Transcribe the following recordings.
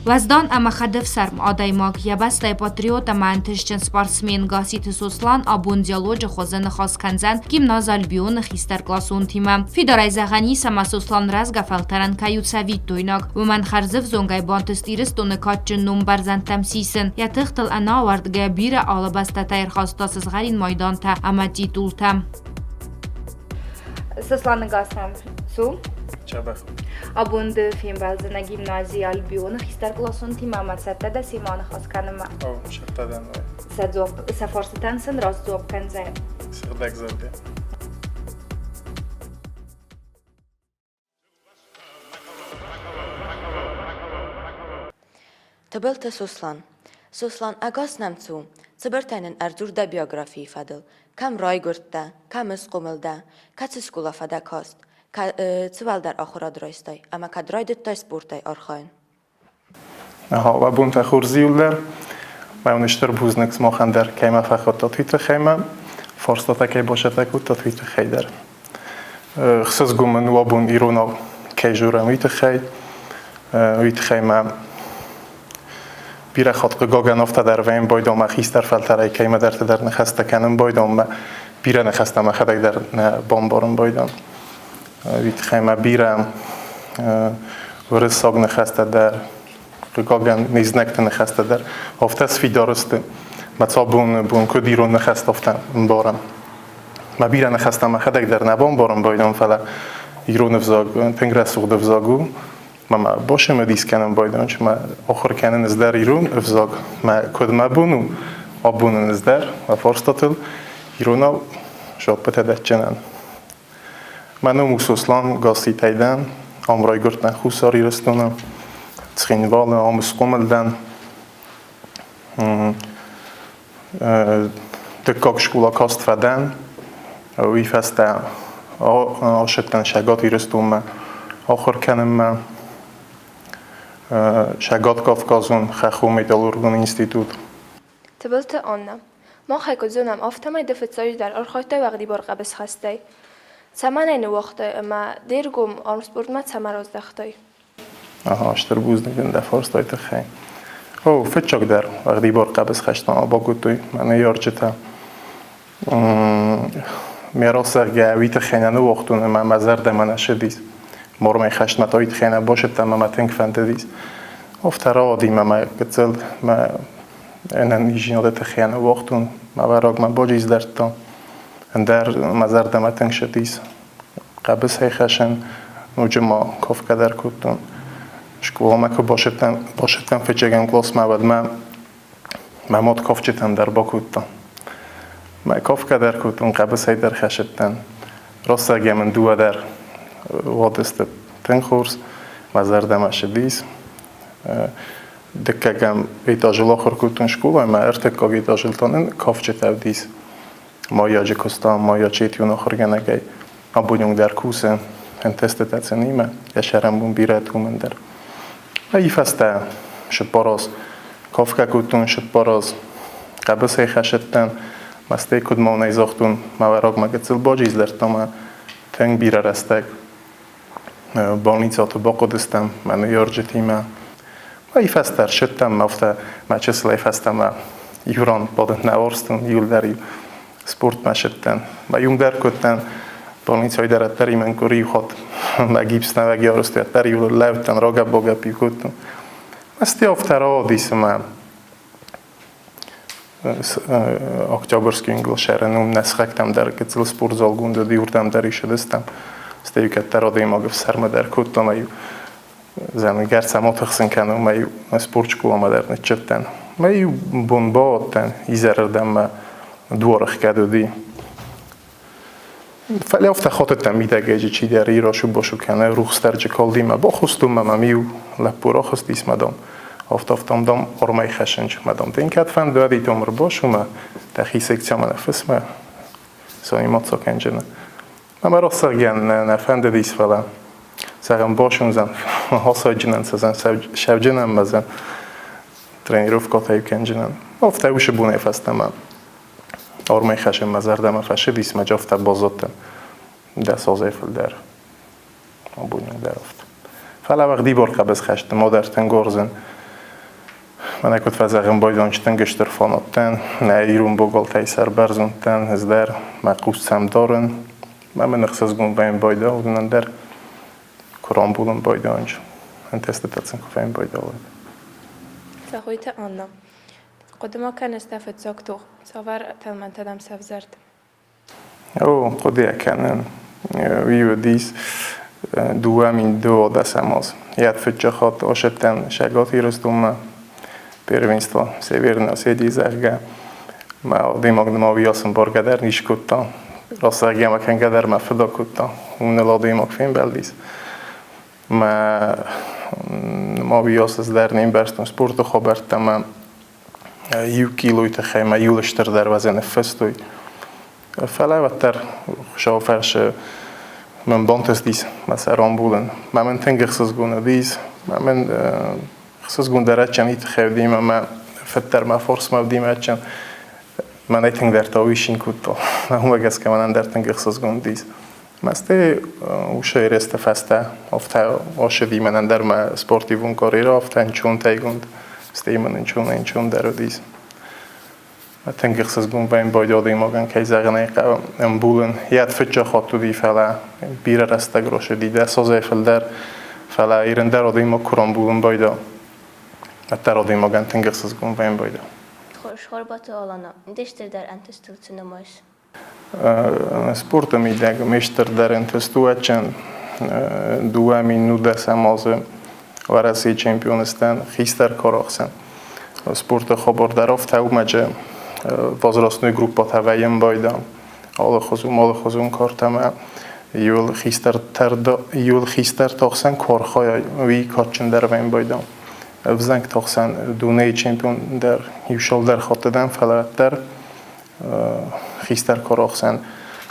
Уӕздан ӕмӕ хӕдӕфсарм адӕймаг, йӕ бӕстӕйы патриот ӕмӕ ӕнтыстджын спортсмен Гасситы Сослан абон диалоджы хуызы ныхас кӕндзӕн гимназ Альбион-ы хистӕркъласонтимӕ. Фидарӕй зӕгъӕн ис, ӕмӕ Сослан рӕзгӕ фӕлтӕрӕн кӕй у цӕвиттойнаг. Уымӕн хӕрзӕвзонгӕй бантыст Ирыстоны кадджын ном бӕрзӕндтӕм сисын. Йӕ тыхтыл ӕнӕауӕрдгӕ бирӕ алы бӕстӕтӕй ӕрхаста сызгъӕрин майдантӕ ӕмӕ титултӕ. Сосланы гасӕм цу. Чабӕх. Абон ды фембӕлдзынӕ гимнази Альбионы хистӕркъласонтимӕ ӕмӕ цӕттӕ дӕ семӕ аныхас кӕнынмӕ? О, цӕттӕ дӕн. Сӕ дзуапп, сӕ фарстытӕн сын раст дзуапп кӕндзӕн. Сыгъдӕг зӕрдӕ. Тыбылты Сослан. Сослан, ӕгас нӕм цу. Цыбыртӕй нын ӕрдзур дӕ биографийы фӕдыл. Кӕм райгуырдтӕ, кӕм ысхъомыл дӕ, кӕцы скъола фӕдӕ каст, цы уӕлдӕр ахуырад райстай ӕмӕ кӕд райдыдтай спортӕй архайын? Аха, уӕ бонтӕ хорз иуылдӕр. Мӕ уын стыр бузныг сымахӕн дӕр, кӕй мӕ фӕхуыдтат, уый тыххӕй мӕ фарстатӕ кӕй басӕттӕ кодтат, уый тыххӕй дӕр. Хсызгон мын у абон иронау кӕй дзурӕм, уый тыххӕй. Уый тыххӕй мӕ бирӕ хатт хъыгагӕн афтӕ дӕр вӕййын байдон мӕ хистӕр фӕлтӕрӕй кӕимӕдӕрты дӕр ныхӕстӕ кӕнын байдон мӕ бирӕ ныхӕстӕ мӕхӕдӕг дӕр нӕ бамбарын байдон. Уый тыххӕй мӕ бирӕ уырыссаг ныхӕстӕ дӕр, хъыгагӕн, не знӕгты ныхӕстӕ дӕр афтӕ сфидар сты. Мӕ цабоны бон куыд ирон ныхӕстӕ, афтӕ ӕмбарӕм. Мӕ бирӕ ныхӕстӕ мӕхӕдӕг дӕр нӕ бамбарын байдон, фӕлӕ ирон ӕвзаг тынг рӕсугъд ӕвзаг у. Мӕ мӕ босемӕ дис кӕнын байдон, чи мӕ ахуыр кӕнын ӕз дӕр ирон ӕвзаг, мӕ куыд мӕ бон у, абон ӕз дӕр мӕ фарстатыл иронау жоппытӕ дӕтджынӕн. Мӕ ном у Сослан Гасситӕй дӕн, ам райгуырдтӕн Хуссар Ирыстоны, Цхинвалы, ам схъомыл дӕн. Дыккаг скъола каст фӕдӕн, уый фӕстӕ ацыдтӕн Цӕгат Ирыстонмӕ ахуыр кӕнынмӕ. Цӕгат-Кавказон хӕххон-металлургон институт. Тыбылты Аннӕ. Мах ӕй куыд зонӕм, афтӕмӕй ды фыццаджыдӕр архайдтай уӕгъдибар хъӕбысхӕстӕй. Цӕмӕн ӕй ныууагътай ӕмӕ де ргом армспортмӕ цӕмӕ раздӕхтай? Ага, стыр бузныг дын дӕ фарстай тыххӕй. О, фыццагдӕр уӕгъдибар хъӕбысхӕстмӕ бакодтой мӕ ныййарджытӕ. Ме росӕггӕ уый тыххӕй нӕ ныууагътон ӕмӕ мӕ зӕрдӕмӕ нӕ сыдис. Мормӕй хӕстмӕ та уый тыххӕй нӕ басыдтӕн ӕмӕ мӕ тынг фӕндыдис. Афтӕ рауади мӕ мӕ гыццыл мӕ ӕнӕниздзинады тыххӕй ныууагътон, мӕ уӕрагмӕ баджиз дардта. Ӕндӕр мӕ зӕрдӕмӕ тынг сыдис. Хъӕбысӕй хӕссын, ноджы ма кафгӕ дӕр кодтон. Скъоламӕ куы басыдтӕн, басыдтӕн фыццӕгӕм къласмӕ, уӕд мӕ мӕ мад кафджытӕн дӕр бакодта. Мӕ кафгӕ дӕр кодтон, хъӕбысӕй дӕр хӕсыдтӕн. Рӕстӕгӕй мын дыууӕ дӕр уадысты тынг хорз, мӕ зӕрдӕмӕ сыдис. Дыккӕгӕм этажыл ахуыр кодтон скъолайы ӕмӕ ӕртыккаг этажыл та нын кафджытӕ уыдис. Майаджы куыстам, Майя Четион ахуыргӕнӕгӕй. Абон онг дӕр кусы ӕнтыстытӕ цӕнимӕ, йӕ сӕрӕнбон бирӕ уымӕн дӕр. Ай фӕстӕ сыппараз кафгӕ кодтон сыппараз, хъӕбысӕй хӕсыдтӕн, мӕстӕй куыд мӕнӕй загътон, мӕ уӕрагмӕ гыццыл баджиз дардта мӕ тынг бирӕ рӕстӕг больницӕты бахъуыдыстӕм мӕ ныййарджытимӕ. Ай фӕстӕ ӕрсыдтӕн, афтӕ мӕ чысылӕй фӕстӕмӕ иу ран бадын нӕ уарзтон, иуылдӕр-иу спортмӕ сыдтӕн. Мӕ иум дӕр кодтӕн, больницӕйы дӕр ӕддӕр имӕн къуыри иу хатт мӕ гипс нӕуӕг ярусты ӕддӕр иу лӕудтӕн, рагӕп-багӕп-иу кодтон. Мӕсти афтӕ рауадис ӕмӕ Октябрьский уынгыл сӕрӕн уым нӕ сыхӕгтӕм дӕр гыццыл спортзалгонд уыд, иуырдӕм дӕр исыдыстӕм. Стӕй-иу кӕддӕр адӕймаг ӕфсӕрмы дӕр кодтам, ӕмӕ-иу гӕрцӕм атыхсын кӕнын, ӕмӕ-иу спортскъоламӕ дӕр ныццыдтӕн. Мӕ-иу бон бауадтӕн, изӕрырдӕм мӕ дуар ӕхгӕд уыди. Фӕлӕ афтӕ хатыдтӕн мидӕгӕйджы чидӕр ирасу-басу кӕны рухсдарджы калдимӕ. Бахуыстон мӕ мӕм иу лӕппу рахызтис мӕ дам. Афтӕ-афтӕ дам армӕй хӕссынч мӕ дам. Дын кӕд фӕнды уӕд ӕрбасу мӕ, дӕхи секциямӕ ныффыс мӕ, заниматься кӕнджыны. Ӕмӕ рӕстӕгӕн нӕ фӕндыдис, фӕлӕ зӕгъӕм басудзӕн, асайджынӕн цӕдзӕн, сӕвджынӕн мӕдзӕн, тренировкӕтӕ кӕнджынӕн. Афтӕ уыцы бонӕй фӕстӕмӕ армӕй хӕссын мӕ зӕрдӕмӕ фӕцыдис, мӕ афтӕ баззадтӕн. 10 азӕй фылдӕр абоны дӕр афтӕ. Фӕлӕ уӕгъдибар хъӕбысхӕсты ма дӕр тынг уарзын. Мӕнӕ куыд фӕзӕгъын, байдончы тынг стыр фанат дӕн. Нӕ ирон богалтӕй сӕрбӕрзонд дӕн ӕз дӕр. Мӕ хъус сӕм дарын. Мӕ мын ӕхсызгон вӕййын байда, уыдонӕн дӕр куы рамбулын байдончы. Ӕнтыстытӕ сын куы фӕйын байда, уӕд. Цӕгъойты Анна. Хъуыды ма кӕныс дӕ фыццаг тох? Цавӕр тӕлмӕнтӕ дӕм сӕвзӕрд? О, хъуыдыйӕ кӕнын. Уый уыдис 2012 аз. Йӕ фыццаг хатт ацыдтӕн Цӕгат Ирыстонмӕ первенство Северной Осетии, зӕгъгӕ. Мӕ адӕймаг нӕма уыйас ӕмбаргӕ дӕр не скодта. Рацӕгӕ мӕ кӕнгӕ дӕр мӕ фыд акодта. Уым ныл адӕймаг фембӕлдис. Мӕ нӕма уыйас ӕз дӕр не мбӕрстон спорты хабӕрттӕ ӕмӕ иу килойы тыххӕй мӕ иу стырдӕр вазӕ ныффыстой. Фӕлӕ уӕддӕр Хуыцауы фӕрцы мын бантыстис мӕ сӕр рамбулын. Мӕ мын тынг ӕхсызгон уыдис. Мӕ мын ӕхсызгон дӕр адджын уый тыххӕй уыди ӕмӕ мӕ фыд дӕр мӕ форсмӕ уыди мӕ адджын. Мӕнӕй тынгдӕр та уый цин кодта. Уымӕ гӕсгӕ мӕнӕн дӕр тынг ӕхсызгон уыдис. Мӕстӕй уыцы ерысты фӕстӕ афтӕ ацыди мӕнӕн дӕр мӕ спортивон карьерӕ афтӕ ӕнцонтӕйгонд, стӕй мын ӕнцонӕй-ӕнцондӕр уыдис. Тынг ӕхсызгон вӕййын байдайы адӕймагӕн, кӕй зӕгъын ӕй хъӕуы, ӕмбулын. Йӕ фыццаг хатт уыди, фӕлӕ бирӕ рӕстӕг рацыди, 10 азӕй фылдӕр, фӕлӕ ирын дӕр адӕймаг куы рамбулын байдайа, уӕддӕр адӕймагӕн тынг ӕхсызгон вӕййын байдайы. Цхуырбаты Алана, де стырдӕр ӕнтыстыл цы нымайыс? Спорты мидӕг ме стырдӕр ӕнтыст у адджын 2010 азы Уӕрӕсейы чемпион сдӕн хистӕр кары Спорты хабар дӕр афтӕ уымӕджы возрастной группӕтӕ вӕййын байдам. Алыхуызон картӕмӕ иуыл хистӕрты ӕхсӕн куы архайай, уый кадджындӕр вӕййын байдам. Ӕвзӕнгты ӕхсӕн дунейы чемпион дӕр иу цалдӕр хатты дӕн, фӕлӕ уӕддӕр хистӕр кары ӕхсӕн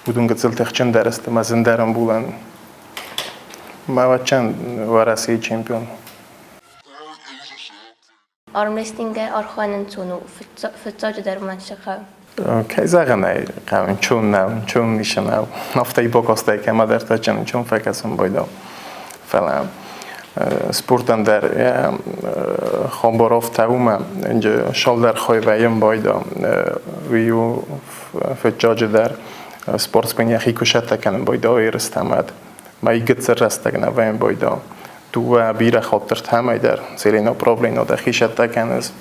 уыдон гыццыл тыхджындӕр сты мӕ зындӕр ӕмбулӕн. Мӕ вӕччӕн Уӕрӕсейы чемпион. Армрестлингӕй архайын ӕнцон у, фыццаджыдӕр мӕн цы хъӕуы? Кӕй зӕгъын ӕй хъӕуы, ӕнцон нӕу, ӕнцон ницы нӕу. Афтӕ бакастӕй кӕмӕдӕртӕ ӕнцон фӕкӕсын байдау. Фӕлӕ спортӕн дӕр йӕ хабар афтӕ у мӕ цалдӕр хай вӕййын байда. Уый у фыццаджыдӕр спортсмен йӕхи куы сӕттӕ кӕнын байда ерыстӕм уӕд. Мӕ гыццыл рӕстӕг нӕ вӕййын байда. Дыууӕ бирӕ хаттыртӕмӕй дӕр целенаправленно дӕхи сӕттӕ кӕныс.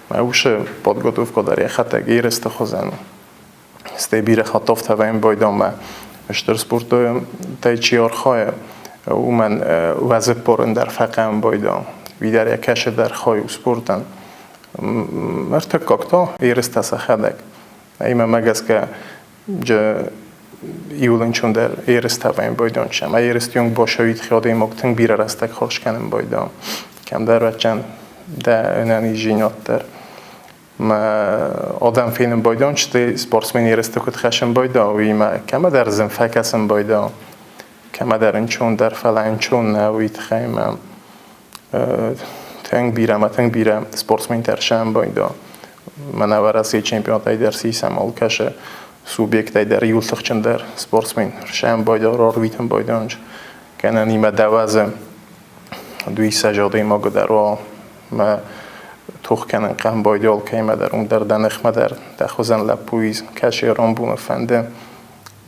Мӕ усы подготовка дӕр йӕхӕдӕг ерысты хуызӕн у. Стӕй бирӕ хатт афтӕ вӕййын байдаммӕ. Стыр спортӕй чи архайы, уымӕн уӕзыппарын дӕр фӕхъӕуын байда. Уый дӕр йӕ кӕсыдӕр хай у спортӕн. Ӕртыккаг та ерыстӕ сӕхӕдӕг. Ӕмӕ мӕ гӕсгӕ иуыл ӕнцондӕр ерыстӕ вӕййын байдон. Ӕмӕ ерысты онг бацӕуид хи адӕймаг тынг бирӕ рӕстӕг хорз кӕнын байда. Кӕмдӕр вӕччӕн дӕ ӕнӕниздзинад дӕр. Мӕ адӕм фенын байдон, сты спортсмен ерысты куыд хӕссын байда, уыимӕ кӕмӕдӕр зын фӕкӕсын байда, кӕмӕдӕр ӕнцондӕр, фӕлӕ ӕнцон нӕ, уый тыххӕй мӕ тынг бирӕ мӕ тынг бирӕ спортсментӕ ӕрсӕн байда. Мӕнӕ Уӕрӕсейы чемпионатӕй дӕр сисӕм алкӕсы субъектӕй дӕр иуыл тыхджындӕр спортсмен ӕрсӕн байда, рарвитын байдон. Кӕнӕ нимӕ дӕуӕзы дуиссӕдз адӕймагы дӕр уа мӕ тох кӕнын хъамбайдӕ алкӕимӕ дӕр, уым дӕр дӕ ныхмӕ дӕр дӕ хуызӕн лӕппу ис, кӕсы рамбулын фӕнды.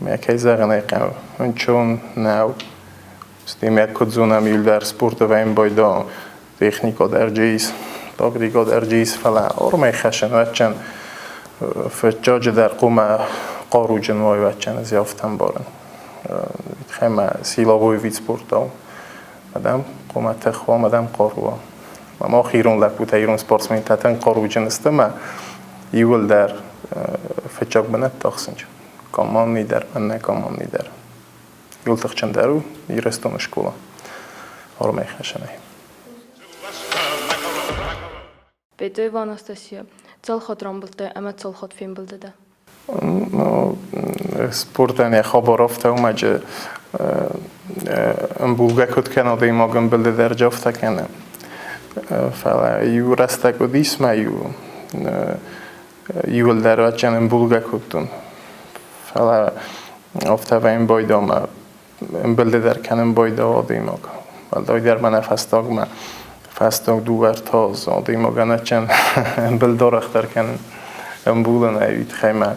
Мӕ кӕй зӕгъын ӕй хъӕуы, ӕнцон нӕу. Стӕй мӕ куыд зонӕм, иу дӕр спорты вӕййын байда, техникӕ дӕр ис, тактикӕ дӕр ис, фӕлӕ армӕй хӕссын вӕччӕн фыццаджыдӕр хъуамӕ хъаруджын уай вӕччӕн ӕз афтӕ ӕмбарын. Тыххӕй силовой вид спорта у. Адӕм хъуамӕ тых уа, адӕм хъару уа. Мах ирон лӕппутӕ, ирон спортсментӕ тынг хъаруджын сты ӕмӕ иууылдӕр фыццаг бынӕттӕ ахсынц. Командный дӕр, аннӕ командный дӕр. Иуыл тыхджындӕр у Ирыстоны скъола армӕй хӕссынӕй. Бедоева Анастасия, цал хатт рамбылдтай ӕмӕ цал хатт фембылды дӕ? Ну, спортӕн йӕ хабар афтӕ у, мӕджы ӕмбулгӕ куыд кӕны адӕймаг ӕмбылды дӕр афтӕ кӕны. Фӕлӕ иу рӕстӕг уыдис мӕ иу иуылдӕр адджын ӕмбулгӕ кодтон. Фӕлӕ Афтӕ вӕййын байдӕ ӕмӕ ӕмбылды дӕр кӕнын байдӕ адӕймаг. Уӕлдайдӕр мӕнӕ фӕстагмӕ, фӕстаг дыууӕ-ӕртӕ азы адӕймаг ӕнӕчын ӕмбылд арӕхдӕр кӕнын, ӕмбулын ӕй, уый тыххӕй мӕ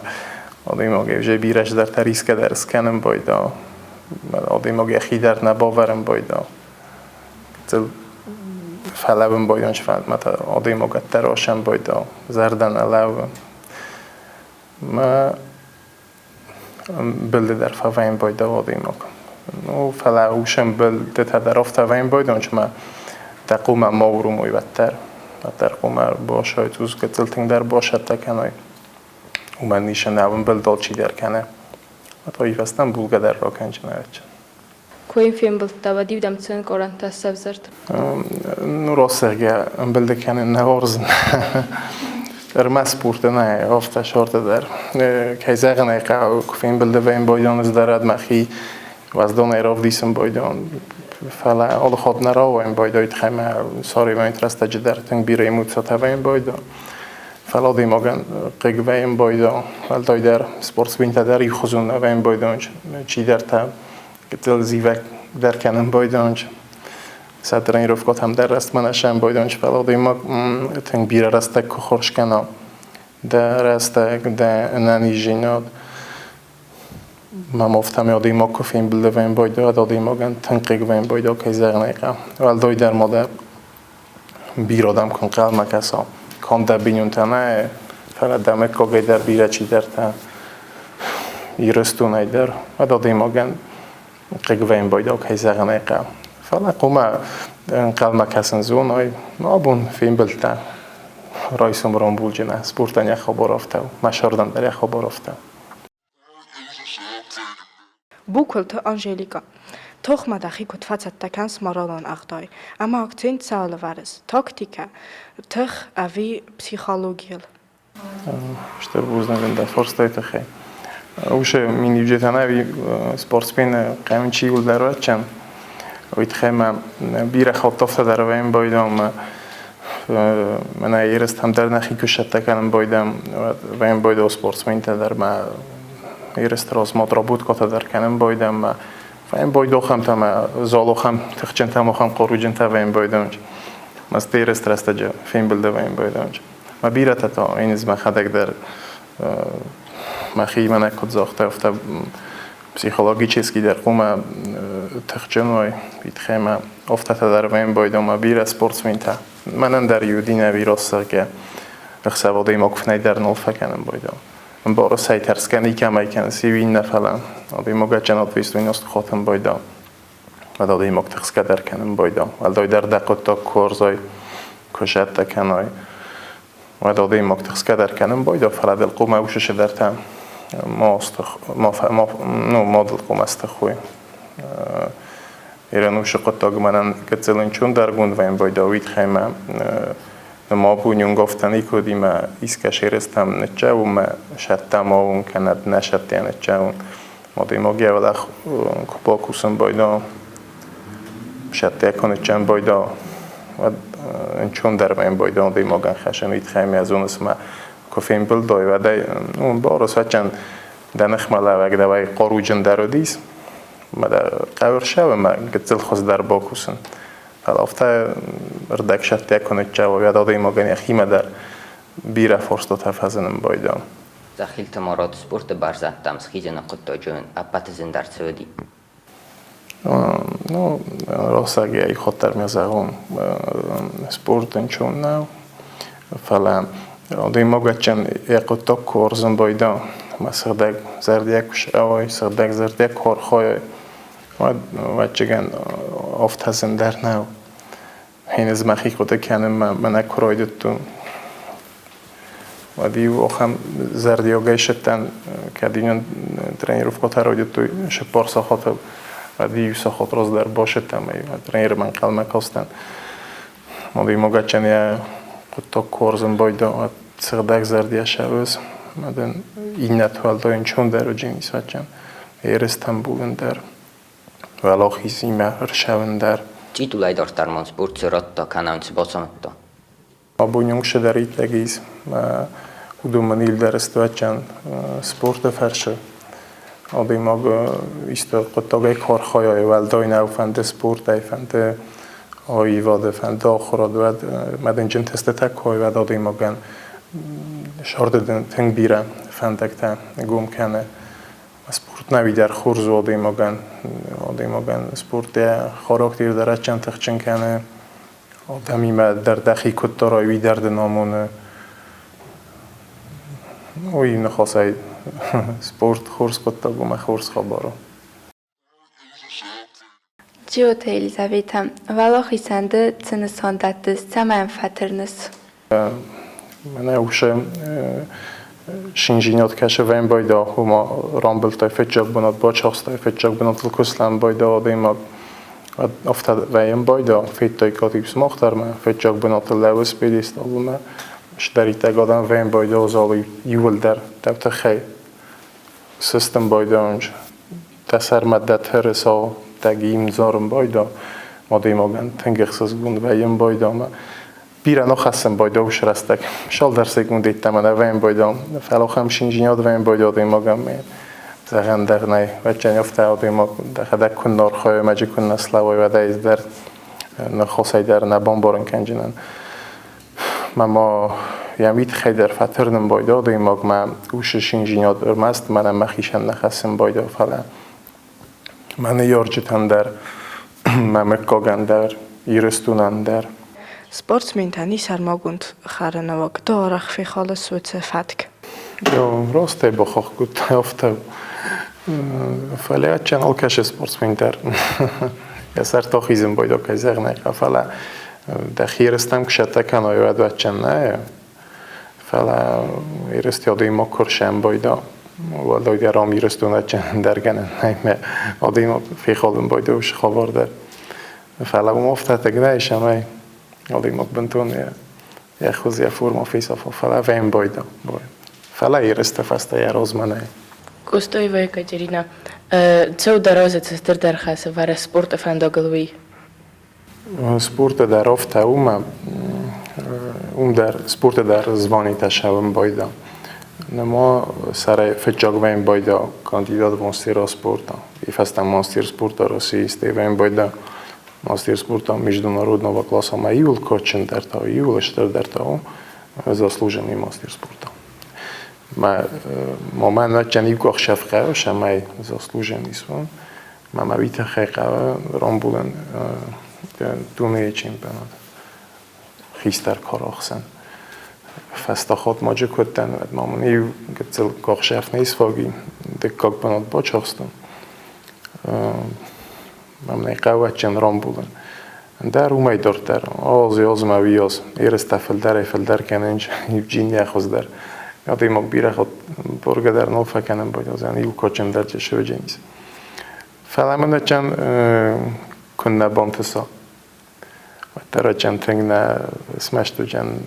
адӕймаг ӕвзӕр бирӕ цыдӕртӕ рисгӕ дӕр скӕнын байдӕ. Адӕймаг йӕхи дӕр нӕ бавӕрын байдӕ. Гыццыл фӕлӕууын байдӕн сфӕнд та адӕймаг ӕддӕр осӕн байдӕ, зӕрдӕ нӕ лӕууы. Мӕ ӕмбылды дӕр фӕвӕййын байдӕ адӕймаг. Ну, фӕлӕ ус ӕмбылдытӕ дӕр афтӕ вӕййын байдӕн, цыма дӕ хъумӕ ма уромой уӕддӕр. Уӕддӕр хъумӕ басай, цъус гыццыл тынгдӕр басӕттӕ кӕной. Уымӕн ис ӕнӕ ӕмбылд алчидӕр кӕны. Ата ивӕзтӕн булгӕ дӕр ракӕнджын ӕвӕццӕгӕн. Куы йын фембылдта, уӕд-иу дӕм цы ӕнкъарӕнтӕ сӕвзӕрд? Ну, росӕгӕ ӕмбылды кӕнын нӕ уарзын. Ӕрмӕст спорты нӕ, афтӕ шорты дӕр. Кӕй зӕгъын ӕй хъӕуы, куы фембылды вӕййын байдион ӕз дӕр мӕхи уӕздонӕй равдисын байдион. Фӕлӕ алы хатт нӕ рауайын байдайы тыххӕй мӕ сӕрибар рӕстӕджы дӕр тынг бирӕ эмоцитӕ вӕййын байдион. Фӕлӕ адӕймагӕн хъыг вӕййын байдион, уӕлдайдӕр спортсментӕ дӕр иухуызон нӕ вӕййын байдион, чидӕртӕ гыццыл зивӕг дӕр кӕнын байдион. Сӕ тренировкӕтӕм дӕр рӕстмӕ нӕ сӕм байдион, фӕлӕ адӕймаг тынг бирӕ рӕстӕг куы хорз кӕна, дӕ рӕстӕг, дӕ ӕнӕниздзинад, Мӕм афтӕмӕй адӕймаг куы фембылды вӕййын байдайа, адӕймагӕн тынг хъыг вӕййын байдайа, кӕй зӕгъын ӕй хъӕуы. Уӕлдайдӕр ма дӕ бирӕ адӕм куы ӕнхъӕлмӕ кӕса, канд дӕ бинонтӕ нӕ, фӕлӕ дӕ мыггагӕй дӕр бирӕ чидӕртӕ, Ирыстонӕй дӕр, уӕд адӕймагӕн хъыг вӕййын байдайа, кӕй зӕгъын ӕй хъӕуы. Фӕлӕ хъуамӕ ӕнхъӕлмӕ кӕсын зоной, абон фембылдтӕ, райсом рамбулджынӕ, спортӕн йӕ хабар афтӕ у, мӕ сӕрдӕн дӕр йӕ хабар афтӕ у. Букуылты Анжеликӕ. Тохмӕ дӕхи куыд фӕцӕттӕ кӕныс моралон ӕгъдауӕй ӕмӕ акцент цӕуыл ӕвӕрыс: тактикӕ, тых ӕви психологийыл? Стыр бузныг ын дӕ фарстайы тыххӕй. Уыцы миниуджытӕн ӕви спортсмены хъӕуын чи уылдӕр уӕдчӕн, уый тыххӕй мӕ бирӕ хатт афтӕ дӕр вӕййын байдӕм ӕмӕ мӕнӕ ерыстӕм дӕр нӕхи куы сцӕттӕ кӕнын байдӕм, уӕд вӕййын байдӕм спортсментӕ дӕр мӕ ерысты размӕ отработкӕтӕ дӕр кӕнын байдӕм мӕ вӕййын байдохӕмтӕ мӕ залохӕм тыхджынтӕ махӕм хъаруджынтӕ вӕййын байдӕм. Мӕ ерысты рӕстӕджы фембылды вӕййын байдӕм. Мӕ бирӕтӕ та иннӕ мӕхӕдӕг дӕр мӕхи мӕнӕ куыд загътай, афтӕ психологически дӕр хъуамӕ тыхджын уой, уый тыххӕй мӕ афтӕтӕ дӕр вӕййын байдӕм мӕ бирӕ спортсментӕ. Мӕнӕн дӕр иу динӕ вирус, зӕгъгӕ, ӕхсӕв адӕймаг фынӕй дӕр нал фӕкӕнын байдӕм. Ӕмбары цӕй тӕрсгӕ никӕмӕй кӕныс, иу иннӕ, фӕлӕ адӕймаг ӕджӕн ответственность хатын байдӕм. Уӕд адӕймаг тыхсгӕ дӕр кӕнын байдӕм. Уӕлдайдӕр дӕ хъуыддаг куы уарзай, куы сӕттӕ кӕнай, уӕд адӕймаг тыхсгӕ дӕр кӕнын байдӕм, фӕлӕ дыл хъуамӕ уыцы цыдӕртӕ ма ма ну, ма дыл хъуамӕ стыхой. Ирон уыцы хъуыддаг мӕнӕн гыццыл ӕнцондӕргонд вӕййын байдӕ, уый тыххӕй мӕ ма абон афтӕ никуы уыди мӕ искӕ ерыстӕм ныццӕуын, мӕ сӕттӕ ма уын кӕнӕ нӕ сӕттӕ ныццӕуын. Адӕймаг йӕ куы бакусын байдӕ, сӕттӕ куы ныццӕн байдӕ, уӕд ӕнцондӕр вӕййын байдӕ адӕймагӕн хӕссын, уый тыххӕй мӕ зоныс мӕ куы фембылдай, уӕд ӕй ну, ӕмбарыс, ӕвӕццӕгӕн дӕ ныхмӕлӕууӕг дӕуӕй хъаруджындӕр уыдис, мӕ дӕ хъӕуы ӕрсӕуы мӕ гыццыл хуыздӕр бакусын. Фӕлӕ афтӕ ӕрдӕгсӕттӕ куы ныццӕуа, уӕд адӕймагӕн йӕхимӕ дӕр бирӕ фарстатӕ фӕзынын байдӕ. Цъӕхилты Мурат спорты бӕрзӕндтӕм схизыны хъуыддаджы ӕппӕты зындӕр цы уыди? Ну, росагӕй ходдӕр ме зӕгъон, спорт ӕнцон нӕу, фӕлӕ адӕймагӕн йӕ хъуыддаг куы уарзын байдӕ, ӕмӕ сыгъдӕг зӕрдиаг куы сӕуай, сыгъдӕг зӕрдиаг куы архайай, уӕд, ӕвӕццӕгӕн, афтӕ зындӕр нӕу. Ӕз мӕхи хъуыды кӕнын мӕнӕ куы райдыдтон, уӕд-иу ахӕм зӕрдиагӕй сыдтӕн, кӕд иннӕ тренировкӕтӕ райдыдтой цыппар сахаты, уӕд-иу сахат раздӕр басыдтӕн ӕмӕ тренермӕ ӕнхъӕлмӕ кастӕн. Адӕймагӕн йӕ хъуыддаг куы уарзын байдайа, уӕд сыгъдӕг зӕрдийӕ сӕвӕз, ӕмӕ дын иннӕты уӕлдай ӕнцондӕр уыдзӕнис адджын ерыстӕм булын дӕр. Уӕлахизимӕ ӕрцӕуын дӕр. Титулӕй дарддӕр ма спорт цы радта кӕнӕ цы бацамыдта? Абон цыдӕриддӕр ис, уыдон мын иуылдӕр сты спорты фӕрцы. Адӕймаг исты хъуыддагӕй куы архайа, уӕлдай нӕу, фӕнды спортӕй, фӕнды аивады, фӕнды ахуырады, уӕд мӕ дынджын тестытӕ куы уой, уӕд адӕймагӕн сӕрды тынг бирӕ фӕндӕгтӕ гом кӕны. Спорт нӕуи дӕр хорз у адӕймагӕн. Адӕймагӕн спорт йӕ характер дӕр адджын тыхджын кӕны. Адӕмимӕ дӕр дӕхи куыд дарай, уый дӕр дын амоны. Уый ныхасӕй спорт хорз хъуыддаг у мӕ хорз хабар у. Джиоты Елизаветӕ, уӕлахизӕн ды цы нысан дӕттыс, цӕмӕн фӕтырныс? Мӕнӕ усы шинжинад кӕсы вӕнбайда, ома рамбылдтай фыццаг бынат, бацахстай фыццаг бынатыл куы слӕмбайда адӕймаг. Афтӕ вӕнбайда, федтай катип сымах дӕр мӕ фыццаг бынатыл лӕууыс пьедесталмӕ, сдӕриддӕг адӕм вӕнбайда залы иууылдӕр дӕу тыххӕй сыстын байдайынц. Дӕ сӕрмӕ дӕ тырыса, дӕ гимн зарын байда, адӕймагӕн тынг ӕхсызгон вӕййын байда ӕмӕ бирӕ нахӕссын байда уыцы рӕстӕг. Цалдӕр секунд йеддӕмӕ нӕ вӕййын байда, фӕлӕ ахӕм шинжинад вӕййын байда адӕймагӕн, зӕгъӕн дӕр нӕй. Вӕччӕн афтӕ адӕймаг дӕхӕдӕг куыннӕ архайа, ӕмӕ куыннӕ слӕууай, уӕд ӕй дӕр ныхасӕй дӕр нӕ бамбарын кӕнджынӕн. Мӕ ма йӕ уый тыххӕй дӕр фӕтырнын байдыдта адӕймагмӕ уыцы шинжинад ӕрмӕст мӕнӕн мӕхицӕн нӕ хӕссын байдыдта, фӕлӕ мӕ ныййарджытӕн дӕр, мӕ мыггагӕн дӕр, Ирыстонӕн дӕр. Спортсментӕн сӕрмагонд хӕринаг ды арӕх фехалыс уыцы фӕтк. Растӕй бахахх кодтай афтӕ. Фӕлӕ адджын алкӕцы спортсмен дӕр йӕ сӕрты ахизын байдыдта, кӕй зӕгъын ӕй хъӕуы, фӕлӕ дӕхи ерыстӕм куы сӕттӕ кӕной, уӕд адджын нӕ. Фӕлӕ ерысты адӕймаг куы ӕрсӕмбайда, уӕлдайдӕр ам Ирыстоны адджын ӕндӕр гӕнӕн нӕй, мӕ адӕймаг фехалын байдыдта уыцы хабар дӕр. Фӕлӕ уым афтӕ тынг нӕ ис, ӕмӕ адӕймаг бынтон йӕ хуыз, йӕ форма фесафа, фӕлӕ вӕййын Фӕлӕ ерысты фӕстӕ йӕ размӕ нӕй. Костоева Екатерина, цӕу дӕ разы цы стырдӕр хӕс ӕвӕры спорты фӕндагыл, уый? Спорты дӕр афтӕ у мӕ уым дӕр спорты дӕр званитӕ сӕвын байда. Нема сӕрӕй фыццаг вӕййын байда кандидат мастера спорта. И фӕстӕ мастер спорта России вӕййын байда. Мастер спорта международного класса ма иуыл кадджындӕр та, иуыл стырдӕр та у заслуженный мастер спорта. Мӕ мамӕ нӕ иу ӕхсӕв хъӕуы, цӕмӕй заслуженный суон. Мӕ уый тыххӕй хъӕуы рамбулын дунейы чемпионат хистӕр кары ӕхсӕн. Фӕстӕ хатт ма куы уыдтӕн, уӕд ма мын иу гыццыл къахсӕф не сфаг и, дыккаг бынат бацахстон. Мӕм нӕ хъӕуы адджын рамбулын. Ӕндӕр уымӕй дарддӕр аз азмӕ уыйас ерыстӕ фылдӕрӕй-фылдӕр кӕнынц, Евгения хуыздӕр. Адӕймаг бирӕ хатт боргӕ дӕр нал фӕкӕнын байдайдзӕн, иу кадджындӕр сывӕджынис. Фӕлӕ мын адджын куыннӕ бантыса. Уӕддӕр адджын тынг нӕ смӕсты уыдзӕн,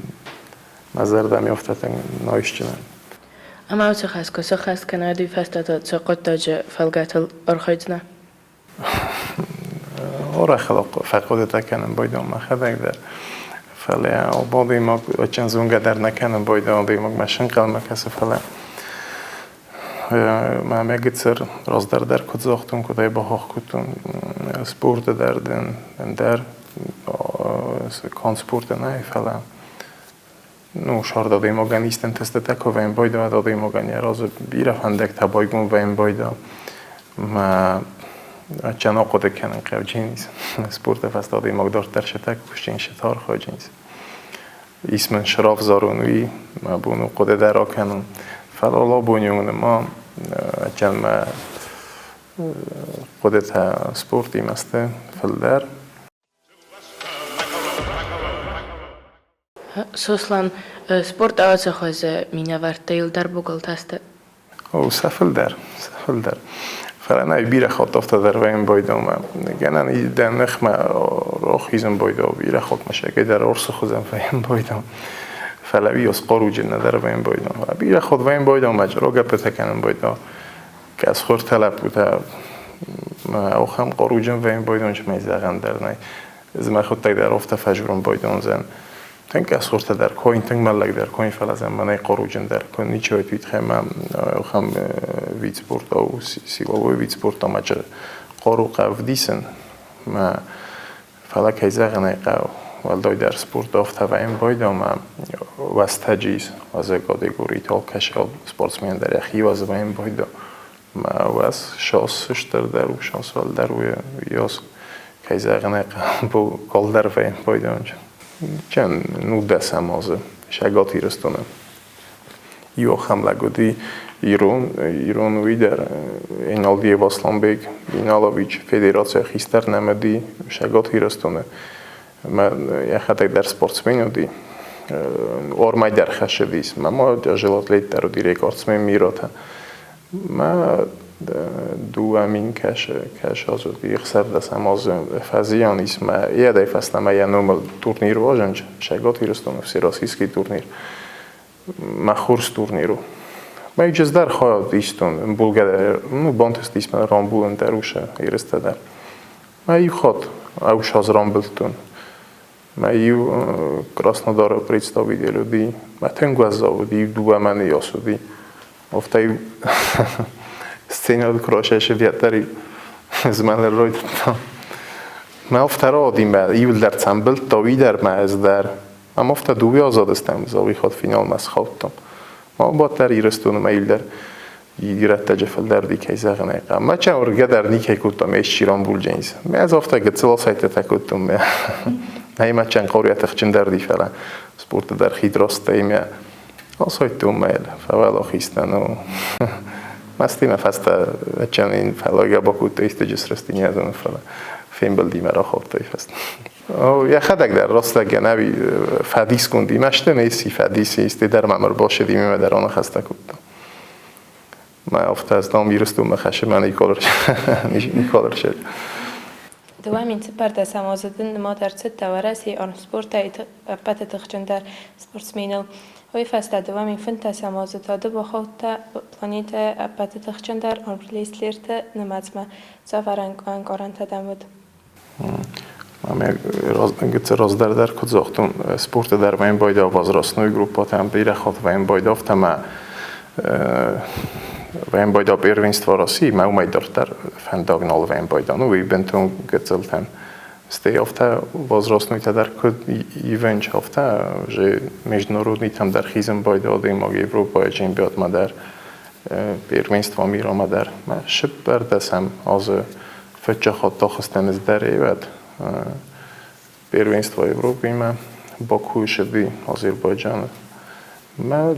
мӕ зӕрдӕ ми афтӕ тынг найсджынӕн. Ӕмӕ уыцы хӕс куы сӕххӕст кӕнай, уый фӕстӕ та цы хъуыддаджы фӕлгӕтыл архайдзынӕ? Арӕх фӕхъуыдытӕ кӕнын байдон мӕхӕдӕг дӕр. Фӕлӕ адӕймаг адджын зонгӕ дӕр нӕ кӕнын байдон адӕймагмӕ сӕнхъӕлмӕ кӕсы, фӕлӕ мӕ мӕ гыццыл раздӕр дӕр куыд загътон, куыд ӕй бахахх кодтон, спорты дӕр дын ӕндӕр канд спорты нӕй, фӕлӕ ну, сӕрд адӕймагӕн исты ӕнтыстытӕ куы вӕййын байдайа, адӕймагӕн йӕ разы бирӕ фӕндӕгтӕ байгом вӕййын байдайа. Мӕ адджын ахъуыды кӕнын хъӕуджынис. Спорты фӕстӕ адӕймаг дарддӕр сӕ кусджын, сӕ архайджынис. Ис мын сравзарон уый, мӕ бон у хъуыды дӕр акӕнын. Фӕлӕ абоны онг ма адджын мӕ хъуыдытӕ спортимӕ сты фылдӕр. Сослан, спорт ӕвӕдза хуӕздӕр минӕвӕрттӕ йыл дӕр богалтӕ сты. О, сӕ фылдӕр, сӕ фылдӕр. Фӕлӕ нӕ бирӕ хатт афтӕ дӕр вӕййын байдомӕ. Гӕнӕн дӕ ныхмӕ рахизын байдау, бирӕ хатт ма сӕгӕй дӕр арсы хуызӕн вӕййын байдом. Фӕлӕ уый хъаруджын нӕ дӕр вӕййын байдом. Бирӕ хатт вӕййын байдом, ӕмӕ рагӕппытӕ кӕнын байдау. Къӕсхуыртӕ лӕппутӕ ахӕм хъаруджын вӕййын байдом, цӕмӕй зӕгъӕн дӕр нӕй. Ӕз мӕхуыдтӕг дӕр афтӕ фӕзурын байдомдзӕн. Тынг къӕсхуыртӕ дӕр койн, тынг мӕллӕг дӕр койн, фӕлӕ дзы мӕнӕй хъаруджындӕр куы ничи уыд, уый тыххӕй мӕ ахӕм вид спорта у, силовой вид спорта, ма хъару хъӕуы вдисын. Мӕ фӕлӕ кӕй зӕгъын ӕй хъӕуы, уӕлдайдӕр спорт афтӕ вӕййын байдӕм ӕмӕ уӕзтӕджы ис уӕзы категорийы алкӕцы спортсмен дӕр йӕхи уӕзы вӕййын байдӕ. Мӕ уӕз шанс стырдӕр у, шанс уӕлдӕр у йас, кӕй зӕгъын ӕй хъӕуы, калдӕр вӕййын байдӕм. Чӕн нудӕсӕм азы Цӕгат Ирыстоны иу ахӕм лӕг уыди ирон, ирон уый дӕр Эналдиев Асланбег Иналович, федерацийы хистӕр нӕм уыди Цӕгат Ирыстоны. Мӕ йӕхӕдӕг дӕр спортсмен уыди. Ормӕй дӕр хӕссыдис. Мӕ ма тяжелоатлет дӕр уыди, рекордсмен миротӕ. Мӕ 2000 кӕсы, кӕсы аз уыди, 16 азы фӕзиан ис мӕ йӕдӕй фӕстӕмӕ йӕ номыл турнир уазӕнч, Цӕгат Ирыстоны всероссийский турнир. Мӕ хорз турнир у. Мӕ иу дӕр хайад истон, ӕмбулгӕ дӕр, ну, бантыстис мӕ рамбулын дӕр уыцы ерыстӕ дӕр. Мӕ иу хатт ӕвсаз рамбылдтон. Мӕ иу Краснодары представитель уыди, мӕ тынг уӕззау уыди, иу дыууӕ мӕны йас уыди. Афтӕ-иу сценӕйыл куы расайсы дӕр-иу змӕлын райдыдта. Мӕ афтӕ рауади мӕ иуылдӕр цӕмбылдта, уый дӕр мӕ ӕз дӕр. Ам афтӕ дыууӕ азадыстӕм, Дзауы хатт финалмӕ схаудтам. Ма бадт дӕр Ирыстоны мӕ иуылдӕр ирӕттӕджы фылдӕр ди, кӕй зӕгъын ӕй хъӕуы. Мӕ чӕн уыргӕ дӕр никӕй кодтам, исчи рамбулджынис. Мӕ ӕз афтӕ гыццыл асӕйттытӕ кодтон мӕ. Нӕй мӕ чӕн хъаури тыхджындӕр ди, фӕлӕ спорты дӕр хид растӕй мӕ асайдтон мӕ фӕуӕлахиз дӕн. Мӕстимӕ фӕстӕ чӕн фӕллагӕ бакодта исты срастинӕ фӕлӕ фембӕлдимӕ рахаудтай фӕстӕ. Йӕхӕдӕг дӕр рӕстӕгӕн ӕви фӕдисгонди мӕсты неси фӕдиси исти дӕр мӕм ӕрбацыди мемӕ дӕр аныхӕстӕ кодта. Мӕ афтӕ ӕз дам Ирыстонмӕ хӕссы мӕ Николаршет. 2014 азы дын нымад ӕрцыдтӕ Уӕрӕсейы армспортӕй ӕппӕты тыхджындӕр спортсменыл. Уый фӕстӕ 2015 азы та ды бахаудтӕ планетӕйы ӕппӕты тыхджындӕр армрестлерты нымӕцмӕ. Цавӕр ӕнкъарӕнтӕ дӕм уыд? Гыццыл раздӕр дӕр куыд загътон, спорты дӕр вӕййын байдав возрастной группӕтӕм, бирӕ хатт вӕййын байдав ӕмӕ вӕййын байдав первенство России, мӕ уымӕй дарддӕр фӕндаг нал вӕййын байда. Ну, уый бынтон гыццылтӕн. Стӕй афтӕ возрастнойтӕ дӕр куыд ивӕнч, афтӕ уже международныйтӕм дӕр хизын байдав адӕймаг Европӕйы чемпионатмӕ дӕр, первенство мирамӕ дӕр. Мӕ сыппӕрдӕсӕм азы Фыццаг хатт ахызтӕн ӕз дӕр ӕвӕд первенство Европимӕ Бакуйы сыди Азербайджаны. Мӕ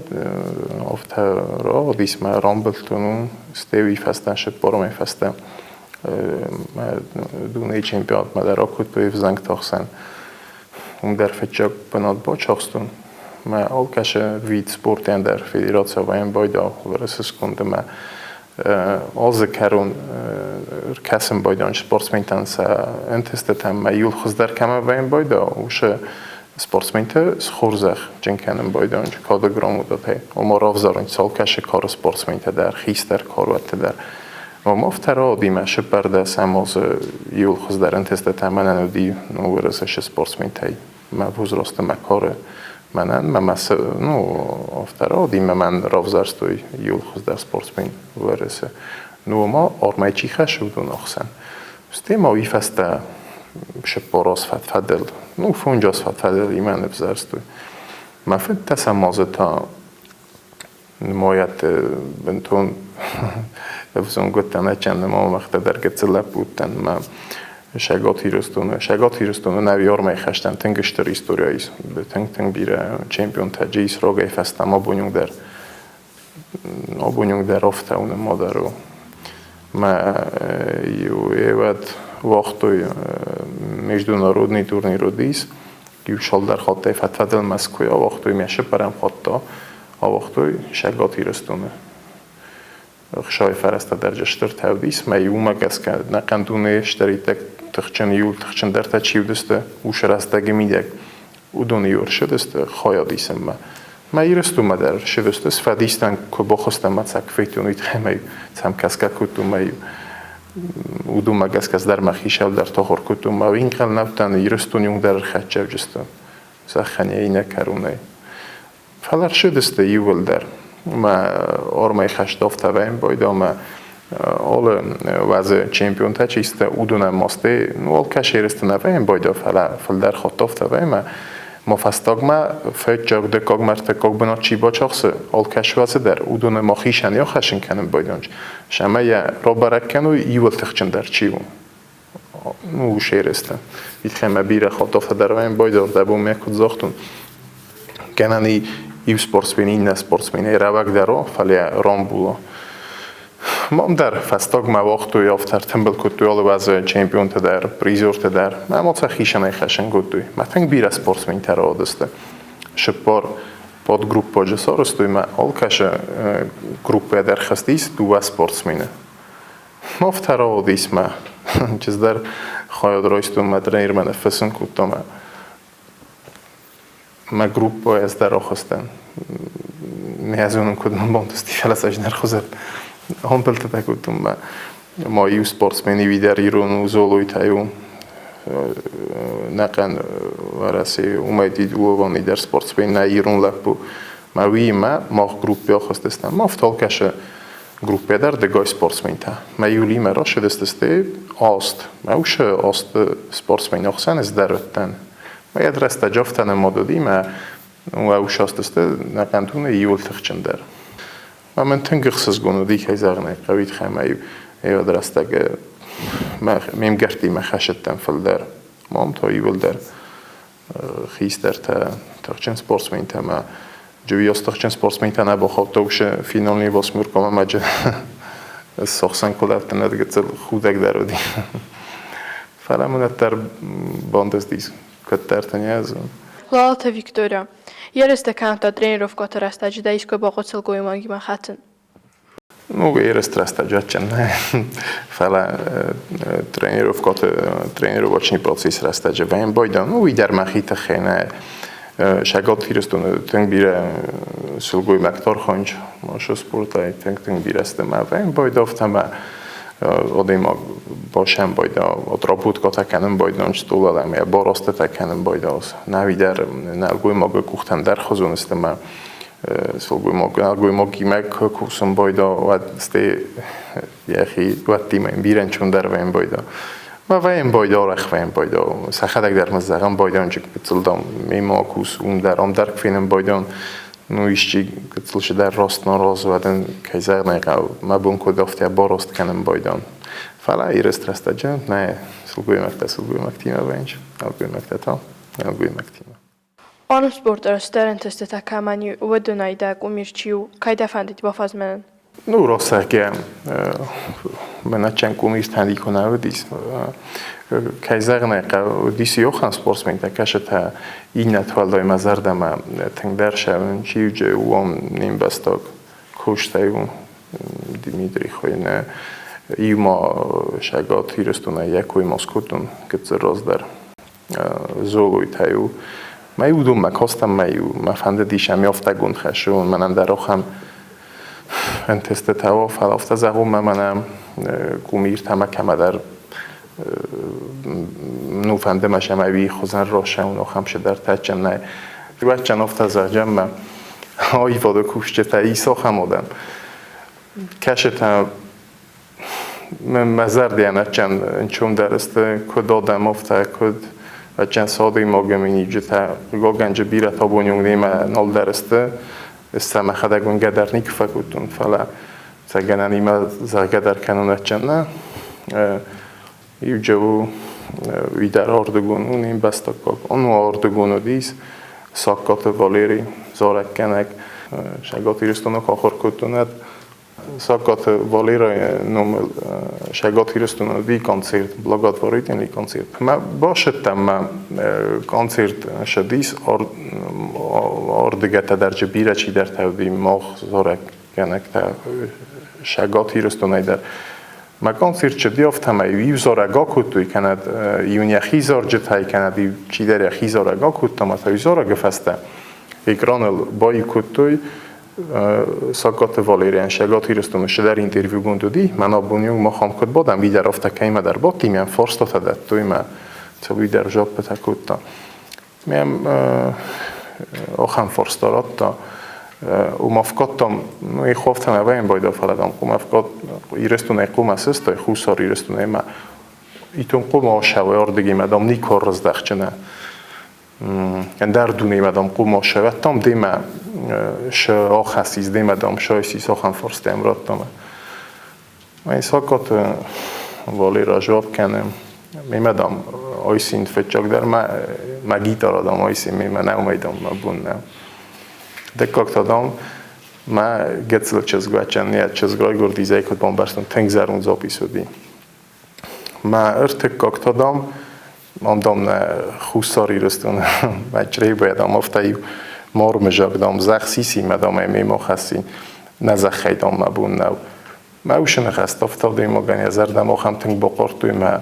афтӕ рауадис, мӕ рамбылдтон уым, стӕй уый фӕстӕ сыппӕрӕмӕй фӕстӕ мӕ дунейы чемпионатмӕ дӕр акодтой ӕвзӕнгты хсӕн. Уым дӕр фыццаг бынат бацахстон. Мӕ алкӕцы вид спортӕн дӕр федерацийӕ вӕййын байдау Уӕрӕсе сконды мӕ Азы кӕрон ӕркӕсын байдайын спортсментӕн сӕ ӕнтыстытӕм ӕмӕ иууыл хуыздӕр кӕмӕ вӕййын байдайа, уыцы спортсменты схорзӕхджын кӕнын байдайын кады грамотатӕй. Ома равзарын алкӕцы кары спортсментӕ дӕр, хистӕр каруӕтты дӕр. Ома афтӕ рауади мӕ сыппӕрдӕсӕм азы иууыл хуыздӕр ӕнтыстытӕ мӕнӕн уыди Уӕрӕсейы спортсментӕй. Мӕ возрасты мӕ кары мӕнӕн мӕ мӕ ну афтӕ рауади мӕ мӕн равзӕрстой иууыл хуыздӕр спортсмен Уӕрӕсе. Ну ма армӕй чи хӕссы уыдон ӕхсӕн. Стӕй ма уый фӕстӕ сыппор аз фӕд-фӕдыл, ну фондз аз фӕд-фӕдыл имӕ нывзӕрстой. Мӕ фыддӕсӕм азы та нымайӕт бынтон ӕвзонг уыдтӕн, ӕчӕн нымамӕгътӕ дӕр гыццыл лӕппу уыдтӕн мӕ Цӕгат Ирыстоны. Цӕгат Ирыстоны нӕ армӕй хӕстӕн тынг стыр история ис. Тынг-тынг бирӕ чемпионтӕ ис рогӕй фӕстӕмӕ абонюнг дӕр. Абонюнг дӕр афтӕ у нымадӕр у. Мӕ иу ӕвӕд уагътой международный турнир уыдис. Иу цалдӕр хаттӕй фӕд-фӕдыл Мӕскуыйы ауагътой, мӕ сыппӕрӕм хатт та ауагътой Цӕгат Ирыстоны. Ӕхсайы фӕрӕзтӕ дӕр стыртӕ уыдис, мӕ уымӕ гӕсгӕ нӕхъӕн дунейы стӕриддӕг тыхджын иуыл тыхджындӕртӕ чи уыдысты, уыцы рӕстӕджы мидӕг уыдон-иу ӕрцыдысты хайад исынмӕ. Мӕ Ирыстонмӕ дӕр ӕрцыдысты, сфӕдистӕн куы бахызтӕн мӕ цӕг федтон, уый тыххӕй мӕ сӕм кӕсгӕ кодтон, мӕ уыдонмӕ гӕсгӕ дӕр мӕхи сӕлдӕр тохор кодтон, мӕ ӕнхъӕл нӕ уыдтӕн, Ирыстон иу дӕр ӕрхӕццӕ зӕххӕн йӕ иннӕ кӕронӕй. Фӕлӕ ӕрцыдысты иууылдӕр. Мӕ армӕй хӕст афтӕ вӕййын байдал мӕ алы уӕзы чемпионтӕ чи сты, уыдонӕн масте, ну, алкӕцы ерысты нӕ вӕййын байдал, фӕлӕ фылдӕр хатт афтӕ вӕййы мӕ ма фӕстагмӕ фыццаг, дыккаг, ӕртыккаг бынат чи бацахсы, алкӕцы уӕзы дӕр, уыдоны ма хицӕн ахӕссын кӕнын байдонч, ӕмӕ йӕ рабӕрӕг кӕной, иуыл тыхджындӕр чи у. Ну, ерысты. Итхӕмӕ бирӕ хатт афтӕ дӕр вӕййын байдал, дӕ бон мӕ куыд загътон, гӕнӕн и иу спортсмен иннӕ спортсменӕй рӕуӕгдӕр у, фӕлӕ рамбула. Мам дӕр фӕстагмӕ уагътой афтӕ ӕртымбыл кодтой алы уӕзы чемпионтӕ дӕр, призертӕ дӕр. Мӕ сӕ хицӕнӕй хӕссын кодтой. Мӕ тынг бирӕ спортсментӕ рауадысты. Цыппар подгруппаджы сарӕзтой мӕ алкӕцы группӕйӕ дӕр хызтис дыууӕ спортсмены. Афтӕ рауадис мӕ чыздӕр хайад райстон мӕ тренермӕ ныффыссын кодта мӕ Мӕ группӕ ӕз дӕр ахызтӕн. Нӕ зонын, куыд мын бантысти, фӕлӕ сӕ ӕз не рхуызӕн. Ӕмбӕлттытӕ кодтон мӕ ма иу спортсмен иуи дӕр ирон у, Золойтӕй у. Нӕхъӕн Уӕрӕсейы уымӕй Дидуловани дӕр спортсмен, нӕ ирон лӕппу. Мӕ уыимӕ мах группӕ ахызтыстӕм. Ма афтӕ алкӕцы группӕ дӕр дыгай спортсментӕ. Мӕ иулимӕ рацыдысты аст. Мӕ уыцы аст спортсмены ӕхсӕн ӕз дӕр уыдтӕн. Йӕ рӕстӕджы афтӕ нымад уыди, мӕ ӕвсӕстысты нӕ кантоны иууыл тыхджындӕр. Ӕмӕ мын тынг ӕхсызгон уыди, кӕй зӕгъын ӕй хъӕуы, ӕмӕ-иу уӕд рӕстӕг ме мгӕрттимӕ хӕсыдтӕн фылдӕр. Мам та иууылдӕр хистӕртӕ, тыхджын спортсментӕ ӕмӕ Джуйос тыхджын спортсментӕ нӕ бахаудта уыцы финалны восьмеркӕмӕ ӕмӕ сохсӕн куы лӕвдтӕн, гыццыл худӕг дӕр уыди. Фӕлӕ мын уӕддӕр бантыстис куыддӕрты не зон. Лалыты Виктория. Ерыстӕ кӕнӕ тренировкӕты рӕстӕджы дӕ искуы бахъуыд сылгоймагимӕ хӕцын? Ну, ерысты рӕстӕджы адджын нӕ, фӕлӕ тренировкӕты тренировочный процесс рӕстӕджы вӕййын байдӕн. Ну, уый дӕр мӕхи тыххӕй нӕ. Сӕгат Ирыстоны тынг бирӕ сылгоймӕгтӕ архайынц машы спортӕй, тынг-тынг бирӕ сты мӕ вӕййын байдӕфтӕ мӕ адӕймаг басӕн байда, отработкӕтӕ кӕнын байдӕн стъолыл ӕмӕ йӕ барастытӕ кӕнын байдӕ. Нӕуи дӕр нӕлгоймагы къухтӕм дӕр хуызон сты мӕ сылгоймаг нӕлгоймагимӕ куы кусын байда, уӕд стӕй йӕхи уӕдтимӕ бирӕ ӕнцондӕр вӕййын байда. Мӕ вӕййын байда, арӕх вӕййын байда. Сӕхӕдӕг дӕр мын зӕгъын байдӕн, гыццыл дам мемӕ кус, уым дӕр, ам дӕр куы фенын байдӕн, ну исчи гыццыл чидӕр раст нӕ разы уӕд ын, кӕй зӕгъын ӕй хъӕуы, мӕ бон куыд афтӕ бараст кӕнын байдӕн. Фӕлӕ ирыст рӕстӕджы нӕ сылгоймӕгтӕ сылгоймӕгтимӕ вӕййынц, нӕлгоймӕгтӕ та нӕлгоймӕгтимӕ. Армспорты растдӕр ӕнтыстытӕ кӕмӕн и, уыдонӕй дӕ кумир чи у, кӕй дӕ фӕндид бафӕзмынын? Ну, росӕгӕ мӕнӕ кумиртӕн иконӕ уыдис. Кӕй зӕгъын ӕй хъӕуы, уыдис иохӕн спортсментӕ, кӕсытӕ иннӕты уӕлдай мӕ зӕрдӕмӕ тынгдӕр сӕвын чиуджы уон не мбӕстаг куыстӕй у Дмитрий хуыйны. Иумӕ Сӕгат Ирыстонӕй йӕ коймӕ скодтон гыццыл раздӕр. Золойтӕ-иу мӕ уыдонмӕ кастӕн, мӕ-иу мӕ фӕндыдис ӕм афтӕгонд хӕссон, мӕнӕн дӕр ахӕм ӕнтыстытӕ уа, фӕлӕ афтӕ зӕгъон, мӕ мӕнӕ кумиртӕ ӕмӕ кӕмӕдӕр ну фӕнды мӕ сӕм ӕви хуызӕн росӕун ахӕм цыдӕртӕ нӕй. Уӕдчӕн афтӕ зӕгъӕм мӕ аивады кусджытӕ ис ахӕм адӕм. Кӕсытӕ Мӕ зӕрдӕйӕн адджын ӕнцондӕр сты, куыд адӕм, афтӕ, куыд адджын цы адӕймаги миниуджытӕ. Хъыгагӕнджы бирӕтӕ абоны онг немӕ нал дӕр сты. Ӕз сӕ мӕхӕдӕг уынгӕ дӕр никуы фӕкодтон, фӕлӕ сӕ гӕнӕнимӕ зӕгъгӕ дӕр кӕнын адджын нӕ. Иу у уый дӕр ардыгон у, не мбӕстаггаг. Он ардыгон уыдис Сагкаты Валери, зарӕггӕнӕг. Сӕгат Ирыстоны ахуыр кодтон ӕд Сагкаты Валерайы номыл Сӕгат Ирыстоны уыди концерт, благотворительный концерт. Мӕ басыдтӕн мӕ концерт ссыдис ардыгӕттӕ дӕр бирӕ чидӕртӕ уыди мах зарӕггӕнӕгтӕ Сӕгат Ирыстонӕй дӕр. Мӕ концерт чыди афтӕмӕй иу зарӕг акодтой, кӕнӕ иу йӕхи зарджытӕй, кӕнӕ иу чидӕр йӕхи зарӕг акодта, ӕмӕ та иу зарӕгы фӕстӕ экраныл баиу кодтой Сагкаты Валерийӕн Сӕгат Ирыстоны цыдӕр интервьюгонд уыди, мӕн абон-иу мах ам куыд бадӕм, уый дӕр афтӕ кӕимӕдӕр бадти, мӕм фарстатӕ дӕттой, мӕ уый дӕр жаппытӕ кодта. Мӕм ахӕм фарста радта. Умавкодтам, ну, и хофтам аваем бойда фаладам, умавкод Ирыстонӕй хъумӕ сыстой, Хуссар Ирыстонӕй ма итон хъумӕ ошавай ордыгимӕ дам никор раздӕхчына. Ӕндӕр дунеймӕ дам хъумӕ ошавӕттам, демӕ шы ахӕссис, демӕ дам шойсис, ахӕм фарстӕм радтам. Én szakadt Valira жуап кӕнӕм. Мемӕ дам ойсин фыццагдӕр мӕ гитара дам ойсин, мемӕ нӕ дам мӕ бон нӕ. Дыккаг та дам мӕ гыццыл чызг вӕччен йӕ чызг райгуырди зӕй куыд бамбӕрстон, тынг зӕронд запись уыди. Мӕ ӕртыккаг та дам ам дам нӕ Хуссар Ирыстоны мӕ Чъребайӕ дам афтӕ иу мормызаг дам зӕхх сисимӕ дам ӕй мемӕ хӕссин. Нӕ зӕххӕй дам мӕ бон нӕу. Мӕ усы ныхӕстӕ ӕфтаудӕймагӕн йӕ зӕрдӕмӕ ахӕм тынг бахъардтой мӕ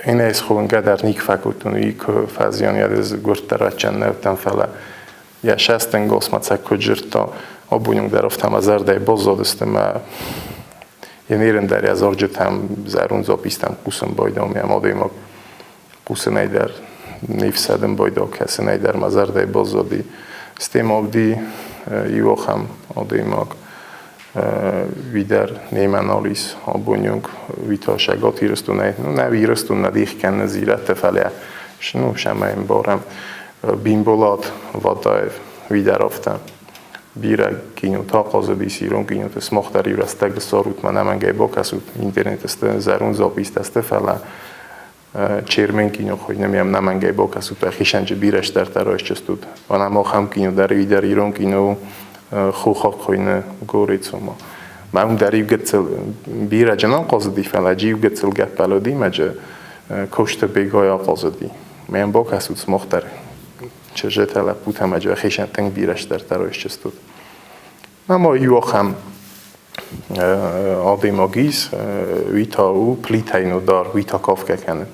Én ӕй схонгӕ дӕр никуы фӕкодтон, уый куы фӕзиан йӕ гуырдтӕ раччӕн нӕ уыдтӕн, фӕлӕ йӕ сӕстӕнгосмӕ цӕг куыд жырдта, абоньонг дӕр афтӕ мӕ зӕрдӕйы баззадысты мӕ йын ирын дӕр йӕ зарджытӕм, зӕронд запистӕм хъусын байдам, йӕм адӕймаг хъусынӕй дӕр не фсӕдын байдал, кӕсынӕй дӕр мӕ зӕрдӕйы баззади. Стӕй ма уыди иу ахӕм адӕймаг, уый дӕр немӕ нал ис абоньонг, уый та Цӕгат Ирыстонӕй, ну, нӕ Ирыстон нӕ дих кӕны зирӕттӕ, фӕлӕ ну, сӕмӕ ӕмбарӕм. Бимболат Вадаев, уый дӕр афтӕ. Бирӕ кинотӕ ахъазыдис, ирон киноты сымах дӕр иу рӕстӕг ссарут, мӕ ӕнӕмӕнгӕй бакӕсут, интернеты сты, зӕронд запистӕ сты, фӕлӕ Чермен кино хуыйны, ме ӕнӕмӕнгӕй бакӕсут, хицӕнджы бирӕ стӕртӕ райсчыстут. Ӕнӕ ахӕм кино дӕр, уый дӕр ирон кино у, хохаг хуыйны Горецома. Мӕ уым дӕр иу гыццыл бирӕ джын ахъазыди, фӕлӕ джи иу гыццыл гӕппӕл уыди, мӕ джы Косты Бегай ахъазыди. Мӕ йӕм бакӕсут сымах дӕр, чызджытӕ, лӕппутӕ, мӕ джы хицӕн тынг бирӕ стӕртӕ райсчыстут. Ӕмӕ иу ахӕм адӕймаг ис, уый та у плитӕй дар, уый та кафгӕ кӕны.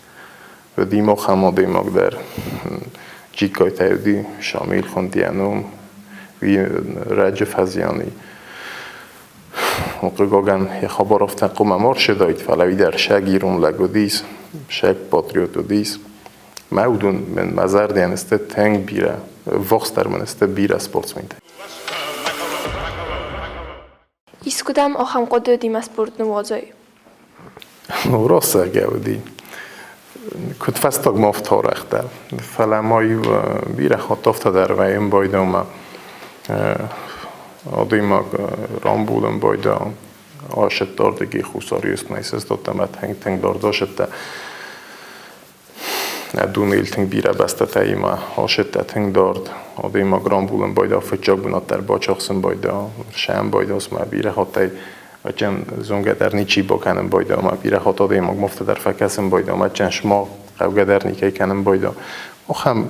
Уыди махӕм адӕймаг дӕр, Джиккайтӕй уыди, Шамил хуынди йӕ ном, уый раджы фӕзиан и. Хъыгагӕн, йӕ хабар афтӕ хъуамӕ ма рцыдаид, фӕлӕ уый дӕр сӕг ирон лӕг уыдис, сӕг патриот уыдис. Мӕ уыдон мын мӕ зӕрдӕйӕн сты тынг бирӕ, ввахсдӕр мын сты бирӕ спортсментӕ. Искуы дӕм ахӕм хъуыды уыди мӕ спорт ныууадзай? Росӕгӕ уыди. Куыд фӕстагмӕ афтӕ арӕхдӕр. Фӕлӕ ма-иу бирӕ хатт афтӕ дӕр вӕййын байдӕмӕ адӕймаг рамбулын байдӕ ашыдта ардыги Хуссар Ирыстонӕй сыстадта ӕмӕ тынг-тынг дард ашыдта. Дунейыл тынг бирӕ бӕстӕтӕимӕ ашыдта тынг дард. Адӕймаг рамбулын байдӕ фыццаг бынат дӕр бацахсын байдӕ, сӕм байдӕ, ӕмӕ бирӕ хаттӕй ачен зонгӕ дӕр ничи бакӕнын байдӕ, ӕмӕ бирӕ хатт адӕймагмӕ афтӕ дӕр фӕкӕсын байдӕ, ӕмӕ ачен сымах хъӕугӕ дӕр никӕй кӕнын байдӕ. Ахӕм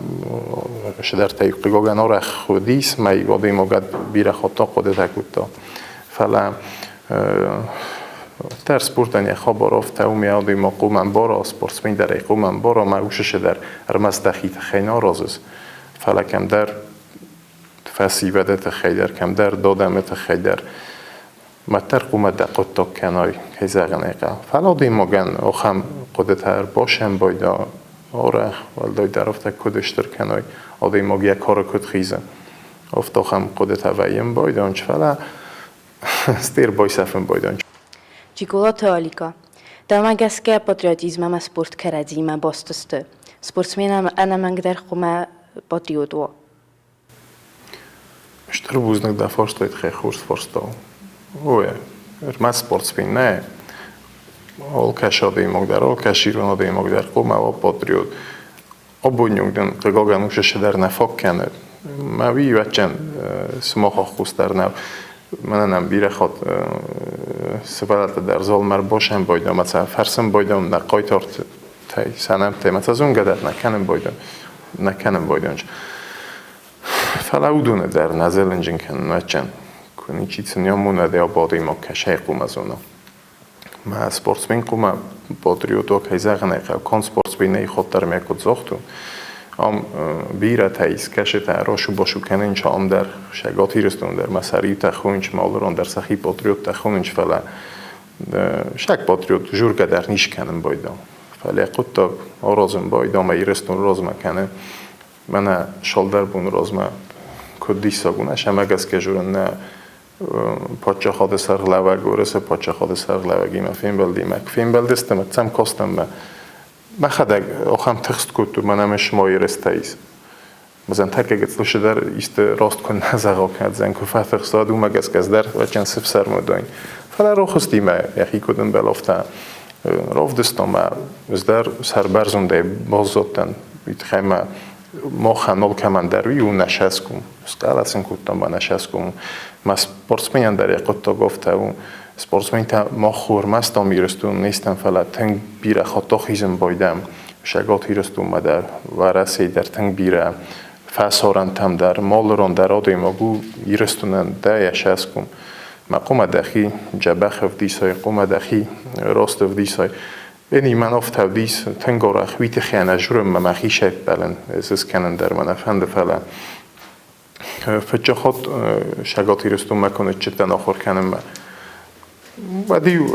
цыдӕртӕ хъыгагӕн арӕх уыдис, мӕ адӕймагад бирӕ хатт ахъуыдытӕ кодта. Фӕлӕ дӕр спортӕн йӕ хабар афтӕ у, ме адӕймаг хъуамӕ ӕмбара, спортсмен дӕр ӕй хъуамӕ ӕмбара, мӕ усысы дӕр ӕрмӕст дӕхи тыххӕй нӕ аразыс, фӕлӕ кӕмдӕр фӕсивӕды тыххӕй дӕр, кӕмдӕр дадӕмы тыххӕй дӕр маддӕр хъуамӕ дӕ хъуыддаг кӕнай, кӕй зӕгъын ӕй хъӕуы. Фӕлӕ адӕймагӕн ахӕм хъуыдытӕ ӕрбасӕмбайда арӕх, уӕлдайдӕр афтӕ куыд стыр кӕнай, адӕймаг йӕ кары куыд хизы. Афтӕ ахӕм хъуыдытӕ вӕййын байдонч, фӕлӕ стыр байсӕфын байдонч. Джиголаты Алика. Дӕумӕ гӕсгӕ патриотизм ӕмӕ спорт кӕрӕдзиимӕ баст сты. Спортсмен ӕнӕмӕнгдӕр хъуамӕ патриот уа. Стыр бузныг дӕ фарстай тыххӕй, хорз фарста у. Ой, ӕрмӕст спортсмен нӕ, алкӕцы адӕймаг дӕр, алкӕцы ирон адӕймаг дӕр хъуамӕ уа патриот. Абоньонг дын, хъыгагӕн, усы дӕр нӕ фаг кӕны. Мӕ уый ӕвӕццӕгӕн сымах аххос дӕр нӕу. Мӕнӕн ӕм бирӕ хатт сывӕллӕттӕ дӕр залмӕ ӕрбасӕн байдӕм, ӕмӕ сӕ фӕрсын байдӕм нӕ хъайтартӕй, сӕ нӕмттӕй, ӕмӕ сӕ зонгӕ дӕр нӕ кӕнын байдӕм, нӕ кӕнын байдӕм. Фӕлӕ уыдоны дӕр нӕ зӕлынджын кӕнын ӕвӕццӕгӕн, куы ничи сын амона, дӕ адӕймаг кӕсӕй хъуамӕ зона. Мӕ спортсмен хъуамӕ патриот уа, кӕй зӕгъын ӕй хъӕуы, канд спортсменӕй хатт мӕ куыд загътон, ам бирӕтӕ ис, кӕсытӕ расу-басу кӕнынц ам дӕр, Цӕгат Ирыстоны дӕр, мӕ сӕр иутӕ хонынц, мӕ алыран дӕр сӕхи патриоттӕ хонынц, фӕлӕ сӕг патриот жургӕ дӕр ницы кӕнын байдал. Фӕлӕ хъуыддаг аразын байдал, мӕ Ирыстон размӕ кӕны. Мӕнӕ цалдӕр боны размӕ Куыд диссаг у, нӕ сӕмӕ гӕсгӕ журын нӕ паддзахады сӕргълӕууӕг, Уӕрӕсе паддзахады сӕргълӕууӕгимӕ фембӕлдимӕ. Куы фембӕлдыстӕм, ӕцӕм кастӕн мӕ мӕхӕдӕг ахӕм тыхст кодтон, мӕнӕ ме сымӕ ерыстӕ ис. Мызӕн тӕккӕ гыццыл дӕр исты раст куы нӕ зӕгъа кӕндзӕн, куы фӕтыхст, уӕд уымӕ гӕсгӕ ӕз дӕр вӕччен сыфсӕрм уыдон. Фӕлӕ рохыстимӕ йӕхи куыд ӕмбӕлы, афтӕ равдыстон мӕ ӕз дӕр сӕрбӕрзондӕй баззадтӕн. Уый тыххӕй мӕ махӕн алкӕмӕн дӕр уый у нӕ сӕсгом. Схъӕлӕс ын кодтам ба нӕ сӕсгом. Мӕ спортсменӕн дӕр йӕ хъуыддаг афтӕ у. Спортсментӕ мах хормӕстам Ирыстон не стӕм, фӕлӕ тынг бирӕ хатт ахизын байдӕм. Цӕгат Ирыстонмӕ дӕр, Уӕрӕсейы дӕр тынг бирӕ фӕсарӕнтӕм дӕр, малырон дӕр адӕймаг у Ирыстонӕн дӕ йӕ сӕсгом. Мӕ хъуамӕ дӕхи дзӕбӕх ӕвдисай, хъуамӕ дӕхи раст ӕвдисай. Эн мӕн афтӕ ӕвдис тынг арӕх уый тыххӕй ӕнӕ журынмӕ мӕхи сӕппӕлын, ӕз скӕнын дӕр мӕ нӕ фӕнды, фӕлӕ фыццаг хатт Цӕгат Ирыстонмӕ куы ныццыдтӕн ахуыр кӕнынмӕ, уӕд-иу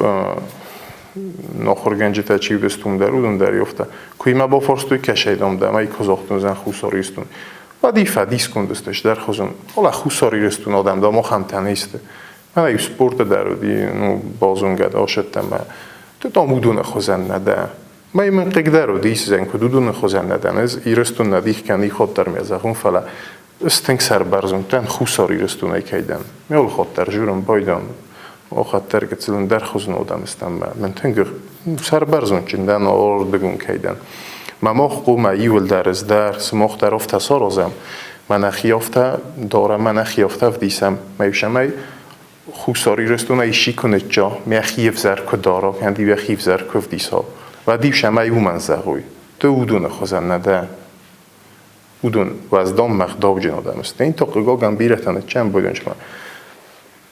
ахуыргӕнджытӕ чи уыдысты, уым дӕр, уыдон дӕр афтӕ. Куы мӕ бафарстой, кӕсӕй дам дӕ, ӕмӕ куы загътон, зӕгъ, Хуссар Ирыстон. Уӕд-иу фӕдисгонд сты, сдӕрхуызон. Фӕлӕ Хуссар Ирыстон адӕм, дам, ахӕмтӕ не сты. Мӕнӕ-иу спорты дӕр уыди, ну, базонгӕ асӕттӕн мӕ. Ды, дам, уыдоны хуызӕн нӕ дӕ. Мӕ мын хъыгдӕр уыдис, зӕн куыд уыдоны хуызӕн нӕ дӕн. Ӕз Ирыстон нӕ дих кӕнын, ихот дӕр мӕ зӕгъун, фӕлӕ ӕз тынг сӕрбӕрзонд дӕн, Хуссар Ирыстонӕй кӕй дӕн. Ме олхот дӕр журын байдӕн, охат дӕр гыццыл ӕндӕр хуызӕн адӕм стӕм мӕ. Мӕн тынг сӕрбӕрзондджын дӕн, ордыгон кӕй дӕн. Мӕ мох хъумӕ иуылдӕр ӕз дӕр, сымох дӕр афтӕ саразӕм. Мӕ нӕхи афтӕ дарӕм, мӕ нӕхи афтӕ ӕвдисӕм. Мӕ иу сӕмӕй Хуссар Ирыстонӕй исчи куы ныццӕ, мӕхи ӕвзӕр куы дара, кӕнӕ йӕхи ӕвзӕр куы ӕвдиса, уӕд-иу сӕм ӕй уымӕн зӕгъой: ды уыдоны хуызӕн нӕ дӕ. Уыдон уӕздан мӕ ӕгъдауджын адӕм сты. Ин то хъыгагӕн бирӕтӕ ныццӕмбойдончмӕ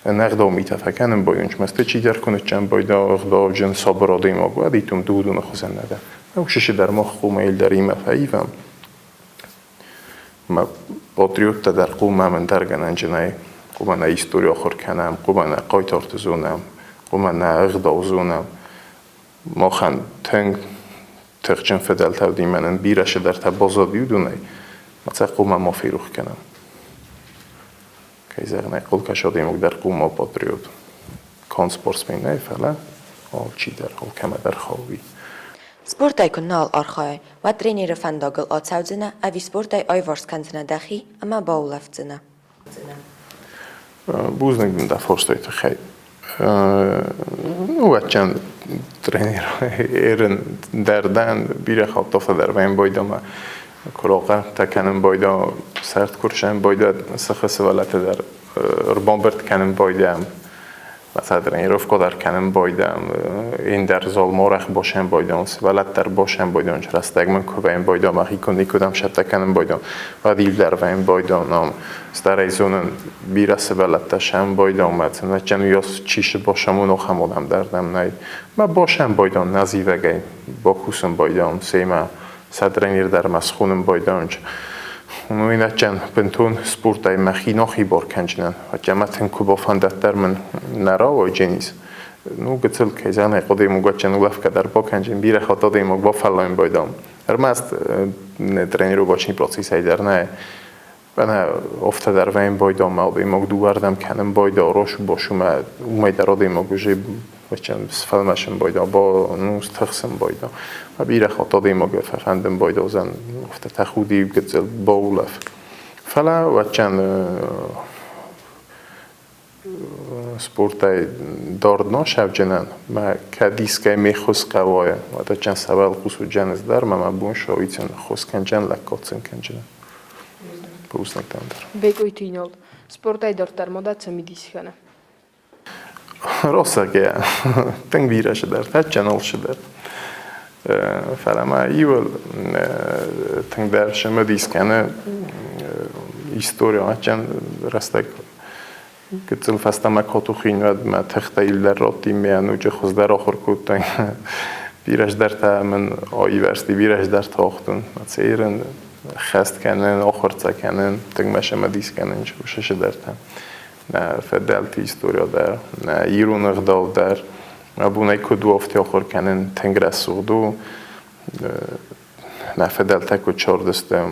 ӕнӕгъдау митӕ фӕкӕнын бойдончмӕ сты, чидӕр куы ныццӕмбойда ӕгъдауджын сабыр адӕймаг, уӕд итум ды уыдоны хуызӕн нӕ дӕ. Ӕвшысы дӕр мах хъумӕ дӕр имӕ фӕивӕм. Мӕ патриоттӕ дӕр хъумӕ мын дӕргӕнӕнджынӕй, хъумӕ нӕ истори ахуыр кӕнӕм, хъумӕ нӕ хъайтарты зонӕм, хъумӕ нӕ ӕгъдау зонӕм. Махӕн тынг тыхджын фыдӕлтӕ уыди, мӕнӕн бирӕ цыдӕртӕ баззади уыдонӕй, мӕ сӕ хъумӕ ма ферох кӕнӕм. Кӕй зӕгъын ӕй хъӕуы, кӕс адӕймаг дӕр хъумӕ патриот. Канд спортсмен нӕй, фӕлӕ алчидӕр, алкӕмӕ дӕр хауы. Спортӕй куы нал архайай, уӕд тренеры фӕндагыл ацӕудзынӕ ӕви спортӕй аиварс кӕндзынӕ дӕхи ӕмӕ баулӕфдзынӕ? Бузныг дын дӕ фарстайы тыххӕй. Уӕдчӕн тренер ерын дӕр дӕн, бирӕ хатт афтӕ дӕр вӕййын байдӕмӕ куы кӕнын байда, сӕрд куы рсӕн байда, сыхы сывӕллӕттӕ дӕр ӕрбамбырд кӕнын байдӕм. Тренировка дӕр кӕнын байдӕм, ӕндӕр залмарӕх босӕн байдӕм, сывӕллӕттӕ дӕр босӕн байдӕм, рӕстӕг мын куы вӕййын байдӕм, мӕхи куы никуыдӕм цӕттӕ кӕнын байдӕм, уӕд ил дӕр вӕййын байдӕм, ам старӕй зонын бирӕ сывӕллӕттӕ сӕм байдӕм, мӕ цӕнӕччӕн уыйас чи сбосӕм, уын ахӕм адӕм дӕр дӕм нӕй. Мӕ босӕн байдӕм нӕзивӕгӕй, бакусын байдӕм, семӕ сӕ тренер дӕр мӕ схонын байдӕм. Ну, иначе бынтон спортӕй мӕхи нӕхибар кӕнджынӕн. Хотя мӕ тынг куы бафӕндӕд дӕр мын нӕ рауайдженис. Ну, гыццыл кӕй зӕгъын ӕй хъуыди, мугатджын улӕфгӕ дӕр бакӕнджын, бирӕ хатт адӕймаг бафӕллайын байдӕм. Ӕрмӕст тренировочный процессӕй дӕр нӕ. Ӕнӕ афтӕ дӕр вӕййын байдӕм, адӕймаг дыууӕрдӕм кӕнын байдӕ, росу-босумӕ, уымӕй дӕр адӕймаг уже сфӕлмӕсын байдӕ, ба, ну, стыхсын байдӕ. Бирӕ хатт адӕймаг фӕфӕндын байдӕ афтӕ тӕхуди гыццыл баулӕф. Фӕлӕ уӕдчӕн спортӕй дард нӕ сӕвджынӕн, мӕ кӕд искӕй ме ххуыс хъӕуа, уӕд сӕ уӕлхъус уыджӕн ӕз дӕр, мӕ мӕ бон сауицын ххуыс кӕнджӕн, лӕггад сын кӕнджынӕн. Бузныг дӕм дӕр. Бекъойты Инал, спортӕй дарддӕр ма дӕ цымыдис кӕны? Росагӕ тынг бирӕ цыдӕртӕ, адджын цыдӕр. Фӕлӕ ма иуыл тынгдӕр цымыдис кӕны истори адджын рӕстӕг гыццыл фӕстӕмӕ катухин, уӕд мӕ тыхтӕ илдӕр радтин, ме ӕнуджы хуыздӕр ахуыр кодтон. Бирӕ здӕртӕ мын аивӕрзти, бирӕ здӕртӕ ахтон. Цӕрын, хӕст кӕнын, ахуыртӕ кӕнын, тынг мӕ цымыдис кӕнын уыцы цыдӕртӕ. Нӕ фыдӕлты история дӕр, нӕ ирон ӕгъдау дӕр. Абон ӕй куыд у, афтӕ ахуыр кӕнын тынг рӕсугъд у. Нӕ фыдӕлтӕ куыд цардысты,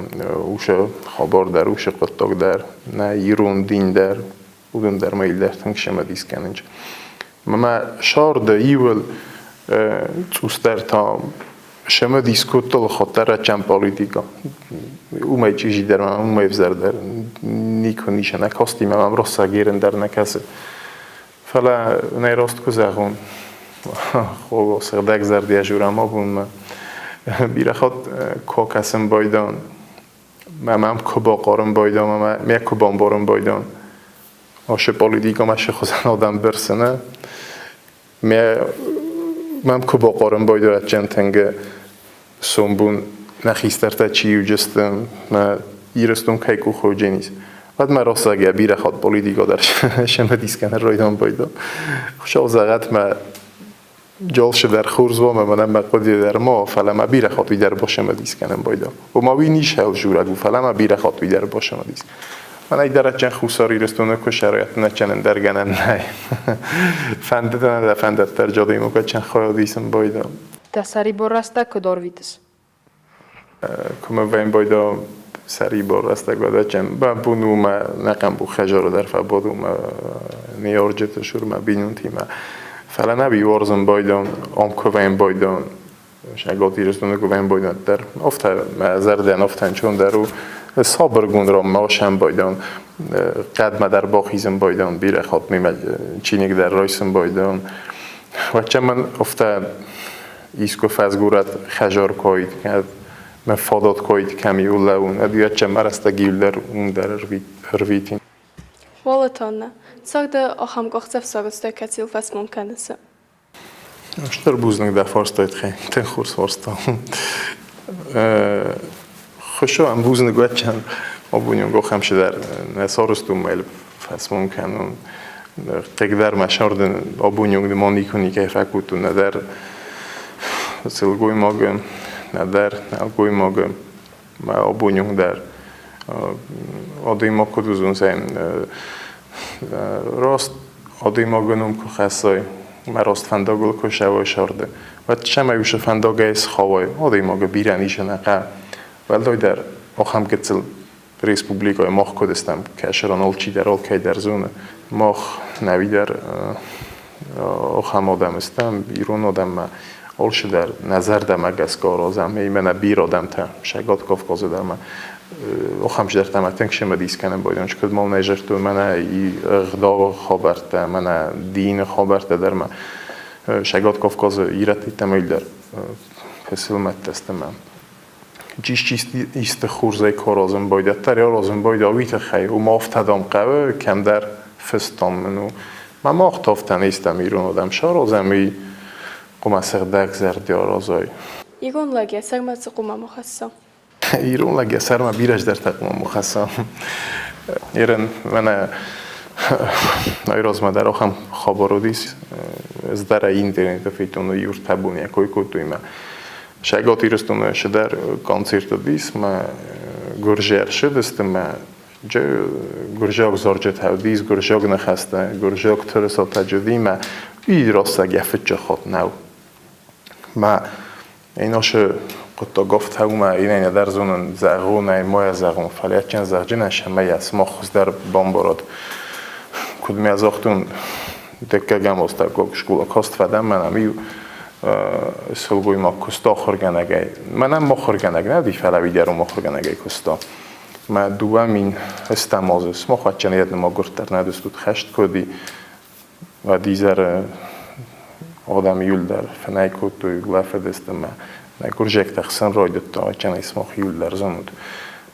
уыцы хабар дӕр, уыцы хъуыддаг дӕр, нӕ ирон дин дӕр, уыдон дӕр мӕ дӕр тынг цымыдис кӕнынц. Мӕ сӕрды иуыл цъусдӕр та цымыдис кодтон хаттӕрӕччӕн политикӕ. Уымӕй чъизидӕр ӕмӕ уымӕй ӕвзӕрдӕр никуы ницы нӕ касти мӕм россаг ерын дӕр нӕ кӕсы. Фӕлӕ нӕ рост куы зӕгъон, хо сыгъдӕгзӕрдӕ журам абонмӕ бирӕ хатт куы кӕсын байдайон, мӕ мӕм куы бахъарын байдайон ӕмӕ мӕ куы бамбарын байдайон, ашы политикӕмӕ шы хуызӕн адӕм бырсыны, мӕ мӕм куы бахъарын байдайӕтджын тынг сомбон нӕ хистӕртӕ чи уыдысты, мӕ Ирыстон кӕй къухы уыдзӕнис, уӕд мӕ росаг йӕ бирӕ хатт политикӕ дӕр сӕмӕдис кӕны райдон байдо. Хуыцау зӕгъӕд мӕ джолшы дӕр хорз уа, мӕнӕ мӕ хъуыды дӕр ма, фӕлӕ мӕ бирӕ хатт уый дӕр басӕмӕдис кӕнын байдо. Ома уый ницӕуыл жураг у, фӕлӕ мӕ бирӕ хатт уый дӕр басӕмӕдис. Мӕнӕй дӕр адджын Хуссар Ирыстоны куы сӕрӕт нӕчӕн ӕндӕр гӕнӕн нӕй. Фӕндыд ӕнӕ дӕ фӕндӕттӕр джодимок адджын хайад исын байдо. Дӕ сӕрибор рӕстӕг куыд ӕрвитыс? Куы мӕ вӕййын байдо сӕрибор рӕстӕг уӕд бабун у мӕ нӕхъӕн хӕдзары дӕр фӕбадун мӕ ныййарджыты цур мӕ бинонтимӕ. Фӕлӕ нӕ уарзын байдон, ам куы вӕййын байдон, Сӕгот Ирыстоны куы вӕййын байдон дӕр. Афтӕ мӕ зӕрдӕн афтӕ ӕнцондӕр у. Сабыргонд ранмӕ осӕн байдон, хъӕдмӕ дӕр бахизын байдон, бирӕ хатт мемӕ чиныг дӕр райсын байдон. Уӕдчӕ мӕн афтӕ искуы фӕзгурӕт хӕзар койд, кӕд мӕ фадат койд кӕм лӕуун, ӕд уӕдчӕ мӕ рӕстӕг иулдӕр уым дӕр ӕрвитин. Уӕлӕтоннӕ, царды ахӕм къахдзӕф сарӕзтай, кӕцыйыл фӕсмон кӕныс? Стыр бузныг дӕ фарстай тыххӕй, тынг хорз фарста. Хуыцауӕн бузныг уӕдчӕн абони ахӕм цыдӕр нӕ сарӕзтон мӕ фӕсмон кӕнун. Хъыг дӕр мӕ сӕрды абони онг ма никуы никӕй фӕкодтон нӕдӕр сылгоймагы, нӕдӕр нӕлгоймагы. Мӕ абони онг дӕр адӕймаг куыд уыдзӕн, раст адӕймагы ном куы хӕссай, мӕ раст фӕндагыл куы сӕвай сӕрды, уӕд цӕмӕй уыцы фӕндагӕй схауай, адӕймагы бирӕ низ ӕнӕхъӕ. Уӕлдайдӕр ахӕм гыццыл республикӕйы мах куыд стӕм, кӕсыран алчидӕр алкӕйдӕр зоны. Мах нӕуидӕр ахӕм адӕм стӕм, ирон адӕммӕ алчидӕр нӕ зӕрдӕмӕ гӕсгӕ аразӕм, ӕмӕ нӕ бирӕ адӕмтӕ, Цӕгат Кавказы дӕр ма ахӕм цыдӕртӕ мӕ тынг цымыдис кӕнын байдайон, куыд ма нӕ зӕгътой, мӕнӕ ӕгъдауы хабӕрттӕ, мӕнӕ дины хабӕрттӕ дӕр ма Цӕгат Кавказы ирӕттӕ дӕр пысылмӕттӕ сты мӕ исты хорзӕй куы аразын байдыдта, аразын байдыдта уый тыххӕй, уымӕ афтӕ дам хъӕуы, кӕмдӕр фыстам мын у. Мӕ мах та афтӕ не стӕм ирон адӕм, саразӕм уый хъуамӕ сыгъдӕг зӕрдӕ аразай. Ирон лӕг йӕ сӕрмӕ цы хъуамӕ хӕсса? Ирон лӕг йӕ сӕрмӕ бирӕ цыдӕртӕ хъуамӕ хӕсса. Ирын мӕнӕ айразмӕ дӕр ахӕм хабар уыдис, ӕз дӕр ӕй интернеты федтон, иу ӕртӕ боны йӕ кой кодтой мӕ Цӕгат Ирыстоны цыдӕр концерт уыдис, мӕ гуырдзы ӕрцыдысты мӕ гуырдзиаг зарджытӕ уыдис, гуырдзиаг ныхӕстӕ, гуырдзиаг тырысатӕ уыди мӕ уый рӕстӕг йӕ фыццаг хатт нӕу. Мӕ ӕносы хъуыддаг афтӕ у мӕ инӕй нӕдӕр зонын зӕгъон ӕй, ма йӕ зӕгъон, фӕлӕ адджын зӕгъджынӕн сӕмӕ йӕ сымах хуыздӕр бамбарат. Куыд мӕ загътон, дыккӕгӕм астӕуккаг скъола каст фӕдӕн, мӕнӕ иу сылгоймаг куыста ахуыргӕнӕгӕй. Мӕнӕн ахуыргӕнӕг нӕ уыди, фӕлӕ уый дӕр уым ахуыргӕнӕгӕй куыста. Мӕ 2008 азы сымах адджын йеддӕмӕ гуырддӕр нӕ уыдыстут, хӕст куы уыди, уӕд изӕры адӕм иуылдӕр фынӕй кодтой, улӕфыдысты мӕ нӕ гуырдзиӕгтӕ хсӕн райдыдта, адджынӕй сымах иуылдӕр зонут.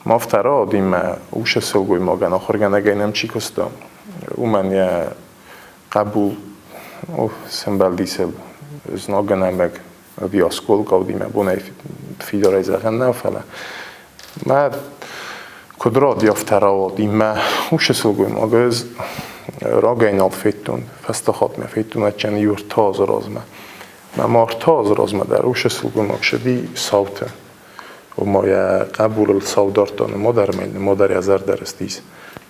Ма афтӕ рауади, мӕ усы сылгоймагӕн ахуыргӕнӕгӕй нӕм чи куыста, уымӕн йӕ хъӕбул сӕмбӕлдис ыл знагӕн ӕмӕ ӕви осколка уыди, мӕ бон ӕй фидарӕй зӕгъӕн нӕу, фӕлӕ мӕ куыд ради, афтӕ рауади. Мӕ усы сылгоймаг ӕз рагӕй нал федтон, фӕстаг хатт мӕ федтон ӕдджын иу ӕртӕ азы размӕ. Мӕ ма ӕртӕ азы размӕ дӕр усы сылгоймаг сыди сауты. Ома йӕ хъӕбулыл сау дардта нымадӕр ӕмӕ йын нымадӕр йӕ зӕрдӕ рыстис.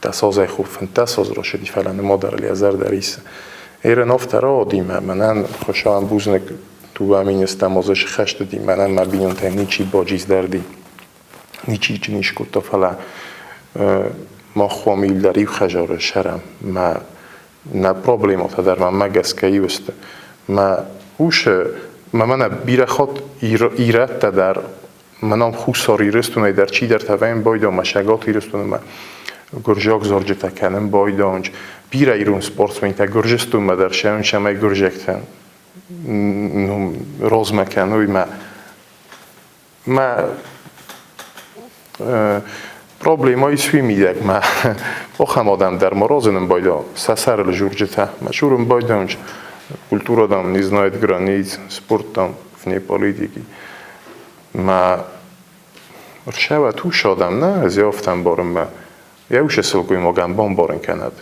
Дӕс азӕй хур 15 азы рацыди, фӕлӕ нымадӕрыл йӕ зӕрдӕ рисы. Ерын афтӕ рауади мӕ мӕнӕн Хуыцауӕн бузныг. 2008 азы сыххӕстыди, мӕнӕн мӕ бинонтӕй ничи баджиздӕрди, ничи чин скодта, фӕлӕ мах хъуамӕ иу дӕр иу хӕдзары сӕрӕм. Мӕ нӕ проблемӕтӕ дӕр мӕнмӕ гӕсгӕ иу сты. Мӕ усы, мӕ мӕнӕ бирӕ хатт ирӕттӕ дӕр мӕнӕн Хуссар Ирыстонӕй дӕр чидӕртӕ вӕййын байдон, мӕ Цӕгат Ирыстонмӕ гуырдзиаг зарджытӕ кӕнын байдон. Бирӕ ирон спортсментӕ Гуырдзыстонмӕ дӕр сӕ цӕмӕй гуырдзиӕгтӕ ну, размӕ кӕной мӕ мӕ проблема ис уый мидӕг, мӕ ахӕм адӕм дӕр ма разынын байдон, сӕ сӕрыл журджытӕ. Мӕ журын байдон, культура там не знает границ, спорт там вне политики. Мӕ рсӕвӕт ус адӕм нӕ зиафтӕн барынмӕ йӕ усы сылгоймагӕн бамбарын кӕнӕд.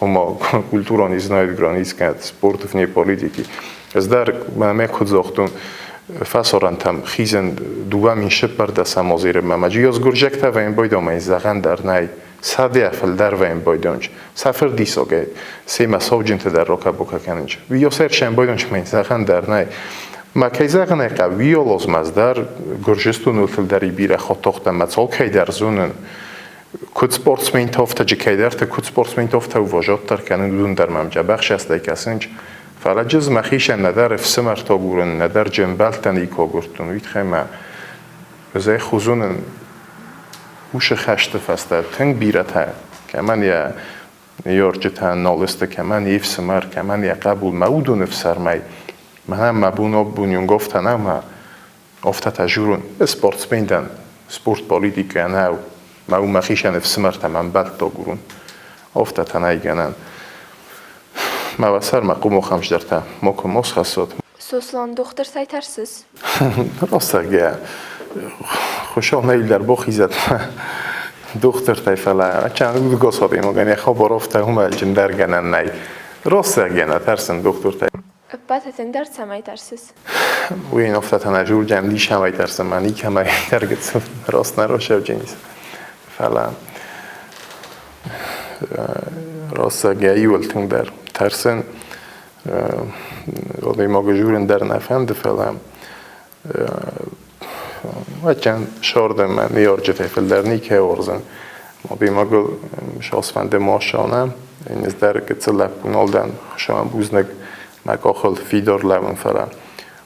Ома культура не знает границ, кӕнӕд спорт вне политики. Ӕз дӕр мӕ куыд загътон, фӕсарӕнтӕм хизын 2014 азы мӕ ӕз гуырдзиӕгтӕ вӕййын байдомӕ зӕгъӕн дӕр нӕй. Сӕдӕ фылдӕр вӕййын байдонч. Сӕ фырдисогӕй семӕ сауджынты дӕр рокӕ-бокӕ кӕнынч. Уый сӕр байдонч мӕ зӕгъӕн дӕр нӕй. Мӕ кӕй зӕгъын ӕй хъӕуы, уый дӕр Гуырдзыстоныл фылдӕр бирӕ хотохтӕ мӕ цолкӕй дӕр зонын. Куыд спортсментӕ офтӕджы кӕйдӕрты, куыд спортсментӕ офтӕ уважоддӕр кӕнын, уыдон дӕр мӕм дзӕбӕх сӕстӕй кӕсынч. Фӕлӕ джыз мӕхицӕн нӕдӕр ӕфсымӕртӕ агурын, нӕдӕр джембӕлттӕ никуы агуырдтон. Уый тыххӕй мӕ ӕз ӕй хузонын усы хӕсты фӕстӕ тынг бирӕтӕ, кӕмӕн йӕ ныййарджытӕ нал сты, кӕмӕн йе фсымӕр, кӕмӕн йӕ хъӕбул, мӕ уыдоны фсӕрмӕй мӕнӕн мӕ бон абон афтӕ нӕу, мӕ афтӕ та журын. Спортсмен дӕн, спорт политикӕ нӕу, мӕ у мӕхицӕн ӕфсымӕртӕ мӕ ӕмбӕлттӕ агурын. Афтӕ та нӕй гӕнӕн. Мӕ сӕр мӕ къумохӕмсдӕртӕ макуы ма схӕссот. Сослан, дохтыртӕй тӕрсыс? Раст зӕгъгӕйӕ, Хуыцау нӕ дӕр бахизӕд дохтыртӕй, фӕлӕ удгас адӕймагӕн йӕ хабар афтӕ уымӕлджындӕр гӕнӕн нӕй. Раст зӕгъгӕйӕ, нӕ тӕрсын дохтыртӕй. Ӕппӕты тынгдӕр цӕмӕй тӕрсыс? Уый афтӕ нӕ журджӕн ничӕмӕй тӕрсын, мӕ никӕмӕй тӕргӕ раст нӕ расӕвджынис. Фӕлӕ раст зӕгъгӕйӕ, иуыл тынгдӕр тӕрсын адӕймагы журын дӕр нӕ фӕнды, фӕлӕ Ӕччен сордӕн мӕ ныййарджытӕй фылдӕр никӕй уарзын. Адӕймагыл сфӕнды ма сӕнӕ, ӕз дӕр гыццыл лӕппу нал дӕн, хуыцауӕн бузныг, мӕ къахыл фидар лӕууын, фӕлӕ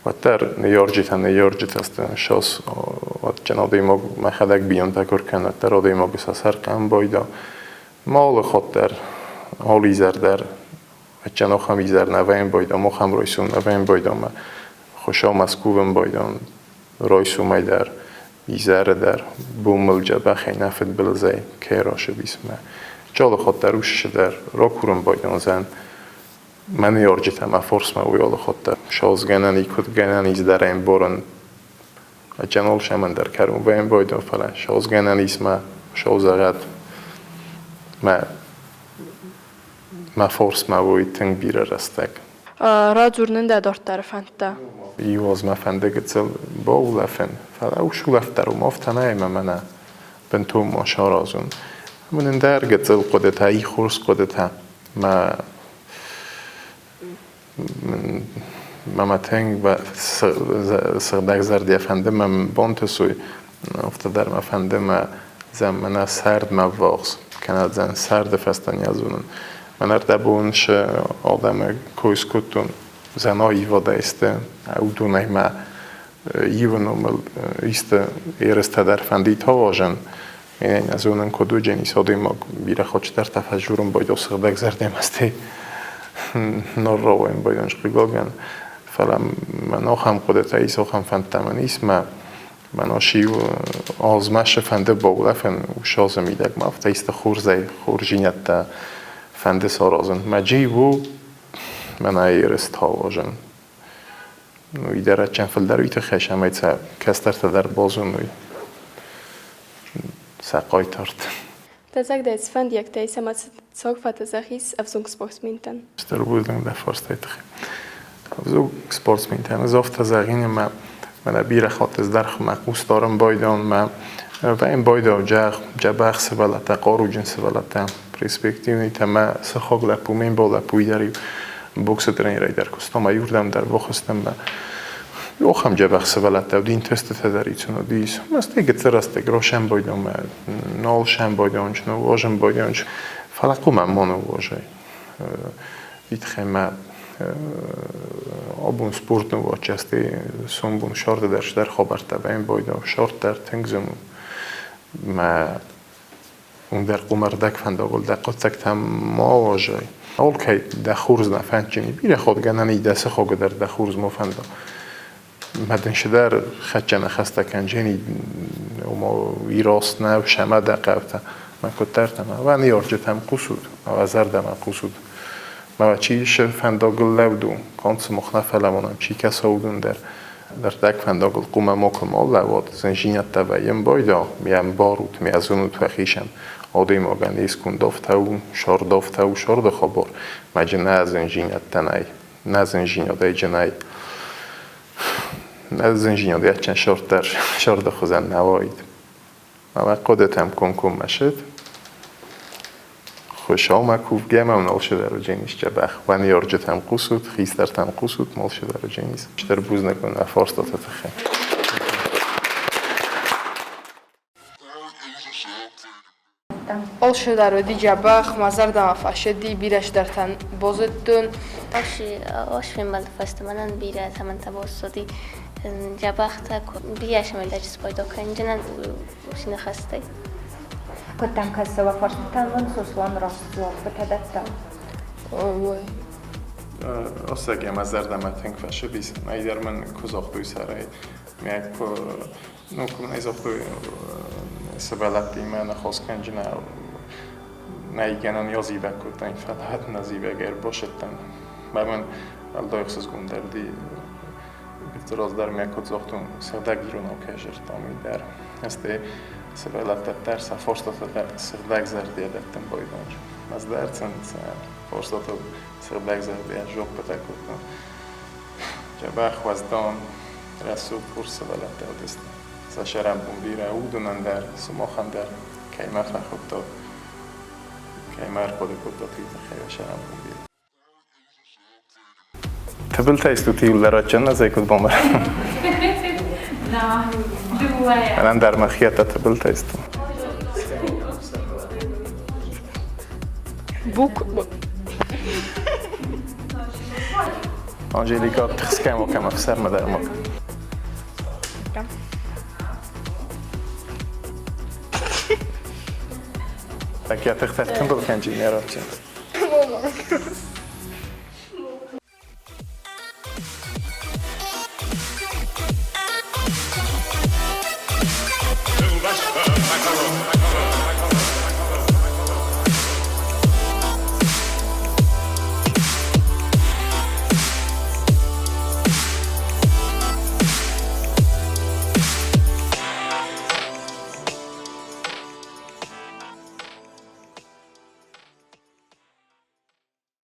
уӕддӕр ныййарджытӕ ныййарджытӕ сты. Сас адджын адӕймаг мӕхӕдӕг бинонтӕ куы ркӕн, уӕддӕр адӕймагы сӕ сӕр къӕм байда. Ма алы хатт дӕр, алы изӕр дӕр Ӕччен охӕм изӕр нӕ вӕййын байдом, охӕм райсом нӕ вӕййын байдом. Хуыцаумӕ скувын байдом райсомӕй дӕр, изӕры дӕр, бон мыл дзӕбӕхӕй нӕ фыдбылызӕй кӕй рацыдис мӕ. Чалыхатт дӕр усы дӕр ракурын байдомдзӕн. Мӕ ныййарджытӕ мӕ фарсмӕ уый алыхатт дӕр саузгӕнӕн и куыд гӕнӕн ис дӕр ӕмбарын. Ӕччен алцӕмӕн дӕр кӕрон вӕййын байдом, фӕлӕ саузгӕнӕн ис мӕ саузӕгъӕд мӕ Мӕ форсмӕ уой тынг бирӕ рӕстӕг. Радзур нын дӕ дарддӕры фӕндтӕ. Иу аз мӕ фӕнды гыццыл баулӕфын, фӕлӕ усулӕфт дӕр уым афтӕ нӕй ӕмӕ мӕнӕ бынтон ма саразон. Ӕмӕ нын дӕр гыццыл хъуыдытӕ, и хорз хъуыдытӕ. Мӕ мӕ тынг сыгъдӕгзӕрдӕ фӕнды мӕ бантысой, афтӕ дӕр мӕ фӕнды мӕ мӕнӕ сӕрдмӕ ввахс, кӕнӕ дзӕн сӕрды фӕстӕ не зонын. Мӕн ӕрдӕбон цы адӕмы кой скодтон, дзӕн аивадӕй сты, уыдонӕй мӕ иуы номыл исты ерыстӕ дӕр фӕндид аразын. Én не зонын, куыд уыджынис адӕймаг бирӕ хатт фӕжурын байдал сыгъдӕгзӕрдӕ мастӕй норрауайын байдон хъыгагӕн. Фӕлӕ мӕн ахӕм хъуыдытӕ ис, ахӕм фӕндтӕ мӕн ис, мӕ мӕн ас иу азмӕ цы фӕнды баулӕфын, уыцы азы мидӕг мӕ афтӕ исты хорзӕй хорздзинӕдтӕ фӕнды саразын. Мӕ джи у мӕнӕ ерыс аразын. Уый дӕр адджын фылдӕр уый тыххӕй, цӕмӕй сӕ кӕстӕртӕ дӕр базоной сӕ хъайтарты. Дӕ зӕрдӕ цы фӕндиӕгтӕ ис ӕмӕ цы цог фӕтӕзӕгъис ӕвзонг спортсментӕн? Стыр бузныг дӕ фарстайы тыххӕй. Ӕвзонг спортсментӕн ӕз афтӕ зӕгъин, ӕмӕ мӕнӕ бирӕ хатт ӕз дӕр мӕ хъус дарын байдайон мӕ вӕййын байдайон дзӕбӕх сывӕллӕттӕ, хъаруджын сывӕллӕттӕ, перспективныйтӕ мӕ сыхаг лӕппу, ме мбал лӕппуйы дӕр-иу. Боксы тренерӕй дӕр куыстон, ӕмӕ иуырдӕм дӕр бахызтӕн мӕ ахӕм дзӕбӕх сывӕллӕттӕ уыди, тестытӕ дӕр исын уыдис. Ӕмӕ стӕй гыццыл рӕстӕг росӕмбойдон мӕ нал сӕмбойдон, ныууазӕмбойдон. Фӕлӕ хъуамӕ ма ныууазай. Уый тыххӕй мӕ абон спорт ныууадзӕсты сомбон сӕрды дӕр цыдӕр хабӕрттӕ баимбойдон. Сӕрд дӕр тынг зын у. Мӕ уым дӕр хъуамӕ ӕрдӕгфӕндагыл дӕ хъуыддӕгтӕ ма ауазай. Алкӕй дӕ хорз нӕ фӕндджын и. Бирӕ хатт гӕнӕн и дӕ сыхаг дӕр дӕ хорз ма фӕнда. Мӕ дын цыдӕр хӕццӕ ныхӕстӕ кӕнджени, ома ирос нӕу, сӕмӕ дӕ хъӕутӕ. Мӕ куыддӕртӕ мӕ уӕ ныййарджытӕм хъусут, мӕ уӕ зӕрдӕмӕ хъусут. Мӕ уӕ чи фӕндагыл лӕуд у, канд сымах нӕ фӕлӕ чи кӕса, уыдон дӕр. Ӕрдӕг фӕндагыл хъуамӕ макуы ма лӕууат, зындзинӕдтӕ вӕййын байдагъ, ме ӕмбарут, ме зонут уӕхицӕн. Адӕймагӕн искуы афтӕ у, сӕрд афтӕ у, сӕрды хабар, мӕ джы нӕ зындзинӕдтӕ нӕй, нӕ зындзинадӕй джы нӕй. Нӕ зындзинад йӕ сӕрд дӕр сӕрды хуызӕн нӕ уаид. Мӕ хъуыдытӕм комкоммӕ сыд. Хуыцаумӕ кувгӕ мӕм нал сывӕрдженис дзӕбӕх. Уӕ ныййарджытӕм хъусут, хистӕртӕм хъусут, нал сывӕрдженис. Стыр бузныг уын нӕ фарстаты тыххӕй. Алчидӕр уыди дзӕбӕх, мӕ зӕрдӕмӕ фӕцыди, бирӕ цыдӕртӕн базыдтон. Ос фембӕлды фӕстӕ мӕнӕн бирӕ цӕмӕнтӕ боссоди дзӕбӕхтӕ, бирӕ сывӕллӕтты спайда кӕнджынӕн уыцы ныхӕстӕй. Куыд дӕм кӕсы, уӕ фарстытӕн уын Сослан раст дзуаппытӕ дӕтта? Ой. Ӕцӕг мӕ зӕрдӕмӕ тынг фӕцыдис. Ӕндӕр мын куы загътой сӕрӕй, мӕ куы ну, куы мын ӕй загътой сывӕллӕттимӕ ныхас кӕнджынӕ нӕй гӕнӕн язивӕг кодтаин, фӕлӕ нӕ зивӕг ӕрбасыдтӕн. Мӕ мын уӕлдай ӕхсызгондӕр уыди раздӕр мӕ куыд загътон, сыгъдӕг иронау кӕй зыдтам, уый дӕр. Стӕй сывӕллӕттӕ дӕр сӕ фарстатӕ дӕр сыгъдӕг зӕрдийӕ дӕттын байдайынц. Ӕз дӕр сын сӕ фарстатыл сыгъдӕг зӕрдийӕ жоппытӕ кодтон. Дзӕбӕх уӕздан, рӕсугъд хорз сывӕллӕттӕ уыдысты. Сӕ сӕрӕнбон бирӕ уыдонӕн дӕр, сымахӕн дӕр, кӕй мӕ фӕхуыдтат, кӕй мӕ ӕрхъуыды кодтат, уый тыххӕй уӕ сӕрӕнбон бирӕ. Тыбылтӕ стут иуылдӕр адджын, ӕз ӕй куыд бамбарон? Мӕнӕн дӕр мӕхиӕттӕ тыбылтӕ сты. Бук. Анжелика, тыхсгӕ ма кӕм ӕфсӕрмы дӕр ма. Так я тыхтӕ тымбыл кӕнджын не рабджын.